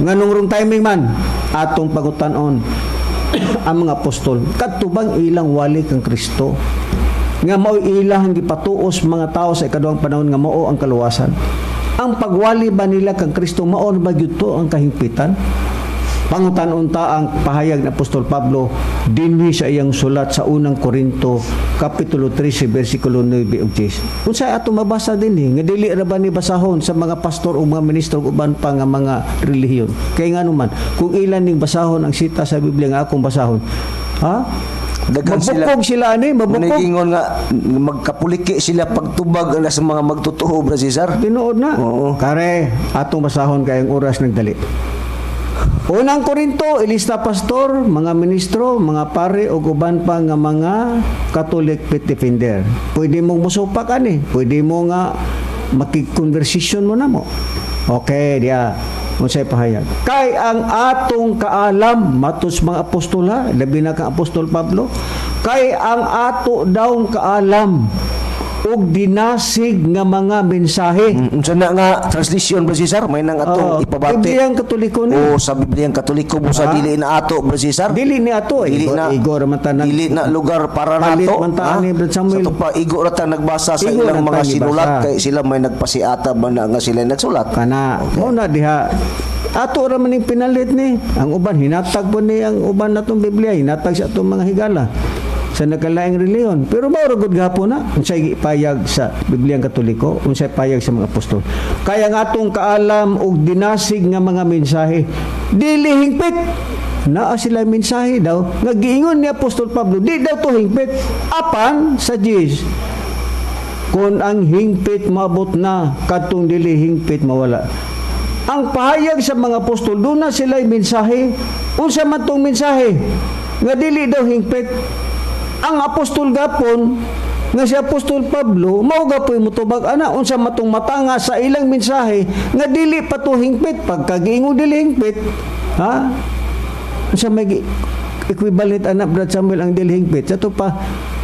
Nganong wrong timing man? Atong pagutan-on ang mga apostol. Kadto bang ilang wali kang Kristo? Nga mao ilang gipatuos mga tao sa ikaduhang panahon nga mao ang kaluwasan. Ang pagwali ba nila kang Kristo, mao ba gyud to ang kahingpitan? Pangutan-on ta ang pahayag ni Apostol Pablo dinhi sa iyang sulat sa Unang Korinto kapitulo 13 bersikulo 9 ug 10. Unsay ato mabasa dinhi nga dili ra ba ni basahon sa mga pastor o mga ministro ug uban pa nga mga relihiyon? Kay ngano man kung ilan ning basahon ang sita sa Biblia nga akong basahon, ha? Daghan sila. Mabukog sila ani, mabukog. Manigingon nga magkapuliki sila pagtubag na sa mga magtotoo, Brad Cesar. Tinuod na. Oo. Kare, atong basahon kayong oras nagdali. Unang Korinto, ilista pastor, mga ministro, mga pare ug uban pa nga mga Catholic faith defender. Pwede mong musupak ani, pwede mo nga makig-conversation mo na mo. Okay, diya. Unsay pahayag? Kay ang atong kaalam matos mga apostol ha, labi na kang Apostol Pablo, kay ang ato daw kaalam ug dinasig nga mga mensahe. Unsa na nga translation, Brad Cesar? May nang atong Oo. ipabati. Bibliang Katoliko ni. O sa Bibliang Katoliko busa Ah. dili na ato, Brad Cesar. Dili ni ato eh. Dili na Igo ra man tanan. Dili na lugar para Palit nato. man ta ha? ni Brad Samuel. Sa pa igo ra ta nagbasa sa Igo ilang ra mga ta gibasa. sinulat kay sila may nagpasiata ba na nga sila nagsulat. Kana. Mao na diha. Ato ra man ning pinalit ni. Ang uban hinatag po ni ang uban natong Biblia, hinatag sa atong mga higala sa nagkalaing reliyon. Pero mao ra gud gahapon na unsay payag sa Bibliang Katoliko, unsay payag sa mga apostol. Kaya ang atong kaalam ug dinasig nga mga mensahe dili hingpit. Naa sila mensahe daw nga giingon ni Apostol Pablo, di daw to hingpit apan sa Jesus. Kung ang hingpit maabot na, kadtong dili hingpit mawala. Ang pahayag sa mga apostol, doon na sila mensahe. Unsa man tong mensahe? Nga dili daw hingpit. Ang apostol gapon, nga si Apostol Pablo, mao gapoy motubag ana unsa matong matanga sa ilang mensahe nga dili pa to hingpit. Pagkagiingon dili hingpit, ha? Unsa may equivalent ana, Brad Samuel, ang dili hingpit? Sa to pa,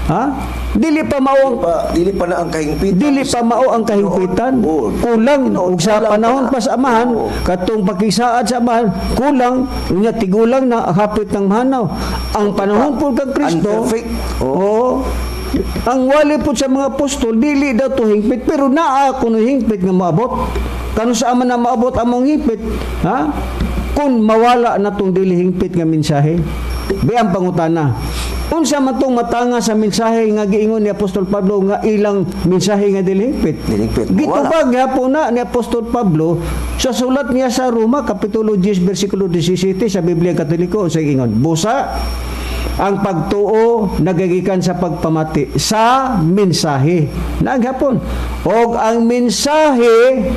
ha? Dili pa mao ang Dili pa na ang kahingpitan. Dili pa mao ang kahingpitan. Oo. Kulang Tinuod, ug sa kulang panahon pa sa amahan, Oo. katong pakisaad sa amahan, kulang unya tigulang na hapit ng mahanaw. Ang panahon po kang Kristo, Unperfect. Oo. oo. Ang wali po sa mga apostol, dili daw to hingpit, pero naa kuno hingpit nga maabot. Kano sa ama na maabot among hingpit, ha? Kung mawala na tong dili hingpit nga mensahe, bi ang pangutana. Unsa man tong matanga sa mensahe nga giingon ni Apostol Pablo nga ilang mensahe nga dili hingpit? Dili hingpit, mawala. Gitubag gyapon na ni Apostol Pablo sa sulat niya sa Roma kapitulo 10 bersikulo 17 sa Biblia Katoliko sa ingon, busa ang pagtuo nagagikan sa pagpamati sa mensahe. Naghapon. Og ang mensahe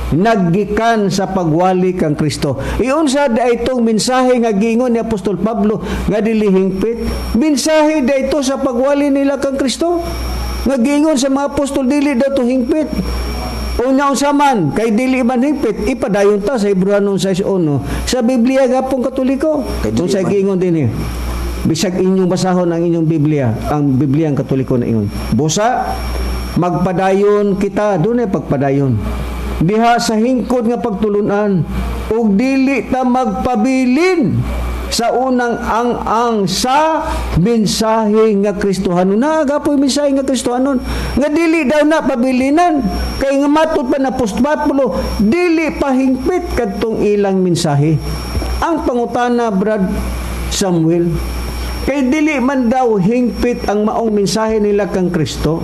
naggikan sa pagwali kang Kristo. Iunsa da itong mensahe nga giingon ni Apostol Pablo nga dili hingpit? Mensahe da ito sa pagwali nila kang Kristo. Nga giingon sa mga apostol dili daw to hingpit. Unya unsa man kay dili man hingpit, ipadayon ta sa Hebreano 6:1 sa Biblia gapong Katoliko. Kay dili Unsay man. giingon dinhi? Bisag inyong basahon ang inyong Biblia, ang Biblia ang Katoliko na ingon. Busa magpadayon kita, dunay pagpadayon. Diha sa hingkod nga pagtulunan ug dili ta magpabilin sa unang ang-ang sa mensahe nga Kristohanon. Naagapoy mensahe nga Kristohanon nga dili daw na pabilinan kay nga matud pa na Apostol Pablo dili pa hingpit kadtong ilang mensahe. Ang pangutana, Brad Samuel, kay dili man daw hingpit ang maong mensahe nila kang Kristo.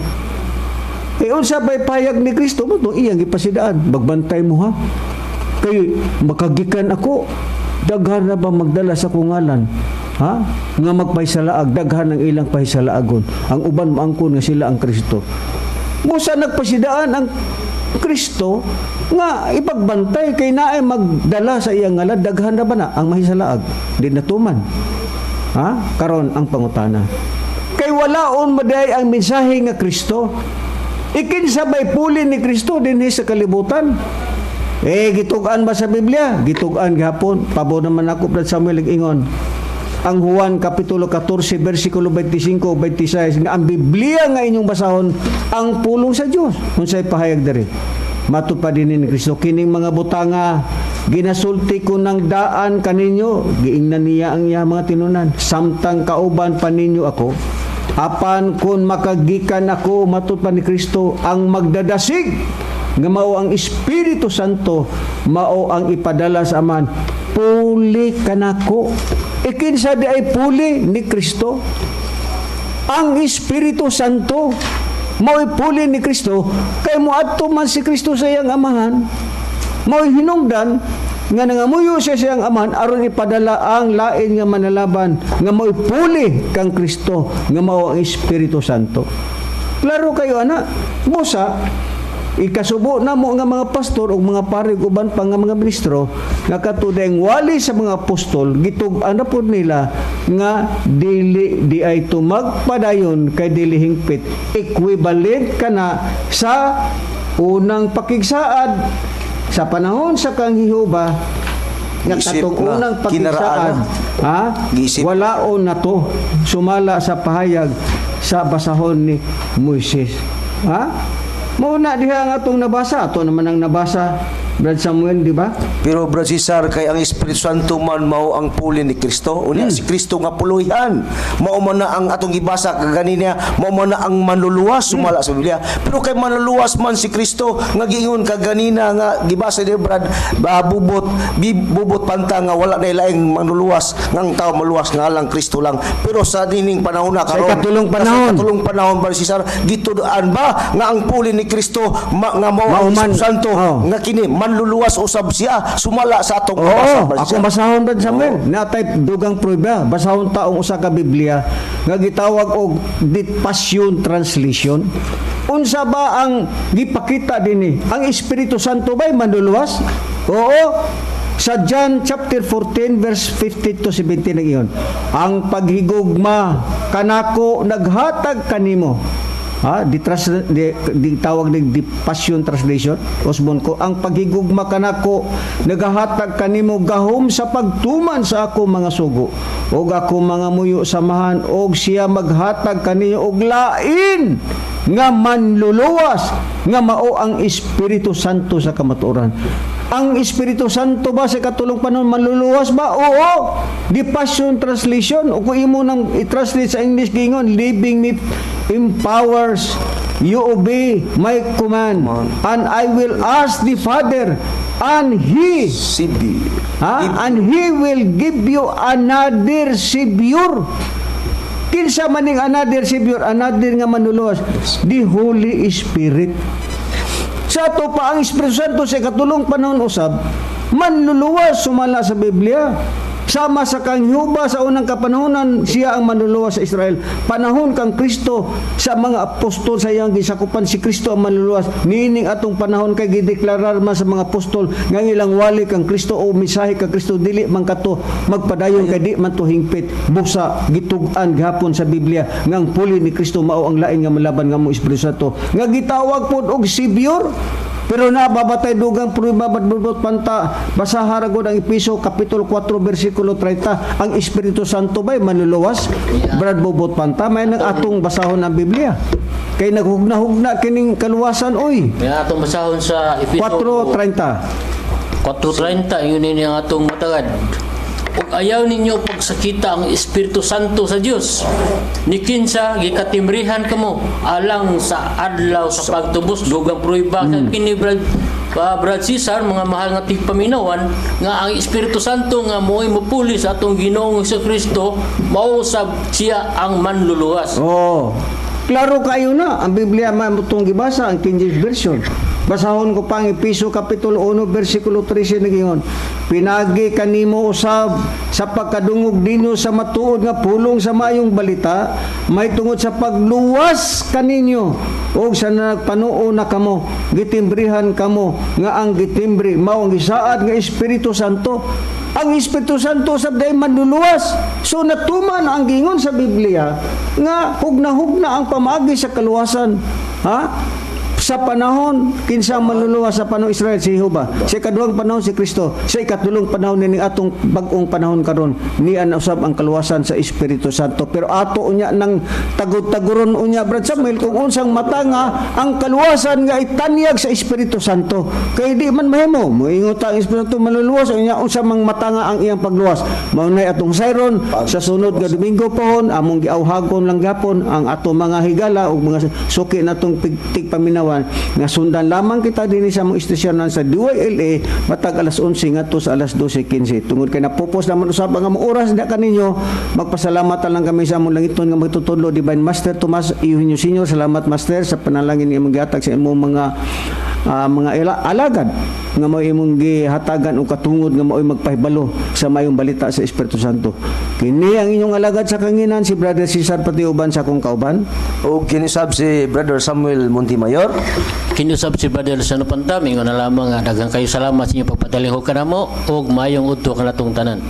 Eh unsa bay payag ni Kristo mo tong iyang gipasidaan? Magbantay mo ha. Kay makagikan ako, daghan na ba magdala sa akong ngalan? Ha? Nga magpahisalaag, daghan ang ilang pahisalaagon. Ang uban moangkon nga sila ang Kristo. Musa nagpasidaan ang Kristo nga ipagbantay kay naay magdala sa iyang ngalan, daghan na ba na ang mahisalaag? Di natuman. Ha? Karon ang pangutana. Kay walaon maday ang mensahe nga Kristo. Ikinsa bay puli ni Kristo dinhi sa kalibutan? Eh gitug-an ba sa Biblia? Gitug-an gihapon. Pabo naman ako, Brad Samuel, ingon. Ang Juan kapitulo 14 bersikulo 25 26 nga ang Biblia nga inyong basahon ang pulong sa Dios. Unsay pahayag diri? Matud pa din ni Kristo, "Kining mga butanga ginasulti ko ng daan kaninyo," giingnan niya ang iyang mga tinunan, "samtang kauban pa ninyo ako. Apan kung makagikan ako," matud pa ni Kristo, "ang magdadasig nga mao ang Espiritu Santo, mao ang ipadala sa Amahan, puli kanako." Ikinsa di ay puli ni Kristo? Ang Espiritu Santo mao'y puli ni Kristo, kay moadto man si Kristo sa iyang Amahan. Mao'y hinungdan nga nangamuyo siya sa iyang Amahan aron ipadala ang lain nga manalaban nga mao'y puli kang Kristo, nga mao ang Espiritu Santo. Klaro kayo ana. Busa ikasubo na mo nga mga pastor o mga pari, uban pa nga mga ministro nga katudeng wali sa mga apostol, gitug-an na pod nila nga dili di ay tumagpadayon kay dili hingpit, equivalent kana sa unang pakigsaad sa panahon sa kang Jehova nga Giisip katong nga unang pakigsaad kinaraan. Ha, Giisip. walaon na to sumala sa pahayag sa basahon ni Moises. Ha, mao na diha ang atong nabasa. Ato naman ang nabasa, Brad Samuel, di ba? Pero Brad Cesar, kay ang Espiritu Santo man mao ang puli ni Kristo. Unya si Kristo nga puluhan. Mao man na ang atong gibasa kaganina, mao man na ang manluluwas sumala sa Biblia. Pero kay manluluwas man si Kristo nga giingon kaganina nga gibasa ni Brad ba, bubot bi, bubot panta nga wala na laing manluluwas ngang tao maluwas nga lang Kristo lang. Pero sa nining panahon na Sa karon, ikatulong panahon. Sa ikatulong panahon, Brad Cesar, gituduan ba nga ang puli ni Kristo nga mao ang Mao man- Espiritu Santo nga kini manluluwas usab siya sumala sa atong Oo, Brad ako Cesar? basahon, Brad Samuel. Natay dugang prueba. Basahon taong usa ka Biblia nga gitawag og The Passion Translation. Unsa ba ang gipakita dinhi? Ang Espiritu Santo ba'y manluluwas? Oo. Sa John chapter 14 verse 15 to 17 ang iyon. "Ang paghigugma kanako naghatag kanimo." Ha, di tawag ni di Passion Translation. Osbon ko, "Ang paghigugma kanako nagahatag kanimo gahom sa pagtuman sa ako mga sugo. Og ako mga muyo sa Amahan og siya maghatag kaninyo og lain nga manluluwas nga mao ang Espiritu Santo sa kamatuoran." Ang Espiritu Santo ba sa katulong panahon manluluwas ba? Oo. The Passion Translation, o kung imo nang i-translate sa English, giingon, "Leaving me empowers you obey my command, and I will ask the Father and he" Sibi. Ha? "And he will give you another Savior." Kinsa maning another Savior, another nga manluluwas? The Holy Spirit. Sa ato pa ang Espiritu Santo sa katulong panahon usab manluluwas sumala sa Biblia. Sama sa kang Jehova sa unang kapanahonan, siya ang manluluwas sa Israel. Panahon kang Kristo sa mga apostol, sa iyang gisakupan, si Kristo ang manluluwas. Niining atong panahon, kay gideklarar man sa mga apostol nga ang ilang wali kang Kristo o mensahe kang Kristo, dili man kato magpadayon kay di man to hingpit. Busa gitug-an gihapon sa Biblia nga ang puli ni Kristo mao ang lain nga malaban nga mo Espiritu Santo nga gitawag pod og Savior. Pero nababatay dugang prueba, badbudot panta. Basaha ra gud ang Epeso kapitulo 4 bersikulo 30. Ang Espiritu Santo ba'y manluluwas? Brad Bobot Panta, may nang atong basahon ang Biblia. Kay naghugna-hugna kining kaluwasan oy. Kaya atong basahon sa Efeso 4:30. 4:30, yun ini ang atong matagad. "Ug ayaw ninyo pagsakita ang Espiritu Santo sa Dios. Ni kinsa gikatimbrihan kamo alang sa adlaw sa pagtubos." Dugang prueba kini, Brad, Brad Cesar, mga mahal nga tigpaminawan, nga ang Espiritu Santo nga mo'y mupuli sa atong Ginoong Kristo, mao sab siya ang manluluwas. Oh. Klaro kayo na ang Biblia man itong gibasa, ang King James Version. Basahon ko pa ang Epeso kapitulo 1 bersikulo 13, nagingon, "Pinagi kanimo usab sa pagkadungog ninyo sa matuod nga pulong sa maayong balita may tungod sa pagluwas kaninyo, ug sa nagpanuo na kamo, gitimbrihan kamo nga ang gitimbre mao ang gisaad nga Espiritu Santo." Ang Espiritu Santo sa day manluluwas. So natuman ang gingon sa Biblia nga hugna-hugna ang pamaagi sa kaluwasan. Ha? Sa panahon kinsa manluluwas sa panahon Israel? Si Jehova. Sa ikaduhang panahon, si Kristo. Sa ikatulong panahon, nining atong bag-ong panahon karon, niya na usab ang kaluwasan sa Espiritu Santo. Pero ato unya nang tagod-taguron unya, Brad Samuel, kung unsang matanga ang kaluwasan nga itanyag sa Espiritu Santo, kay di man mahimo moingon ta ang Espiritu Santo manluluwas, unya unsa mang matanga ang iyang pagluwas? Mao nay atong sayron sa sunod nga Domingo pohon. Among giawhagon lang gapon ang ato mga higala ug mga suki natong tigpaminawan nga sundan lamang kita dinhi sa among istasyonan sa DYLA matag alas 11 ngadto sa alas 12:15. Tungod kay napupos naman usab ang among oras na kaninyo, magpasalamat lang kami sa among langiton nga magtutudlo, Divine Master Tomas Eugenio Senior. Salamat, Master, sa panalangin nga imong gihatag sa imong mga alagad nga mao imong gihatagan og katungod nga mao'y magpahibalo sa mayong balita sa Espiritu Santo. Kini ang inyong alagad sa kanginan, si Brother Cesar Patiuban, sa akong kauban. O kini sab si Brother Samuel Montemayor. Kinusab si Brother Luciano Panta, mingon na lamang nga daghang kayo salamat sa inyong pagpatalinghog kanamo ug mayong udto kanatong tanan.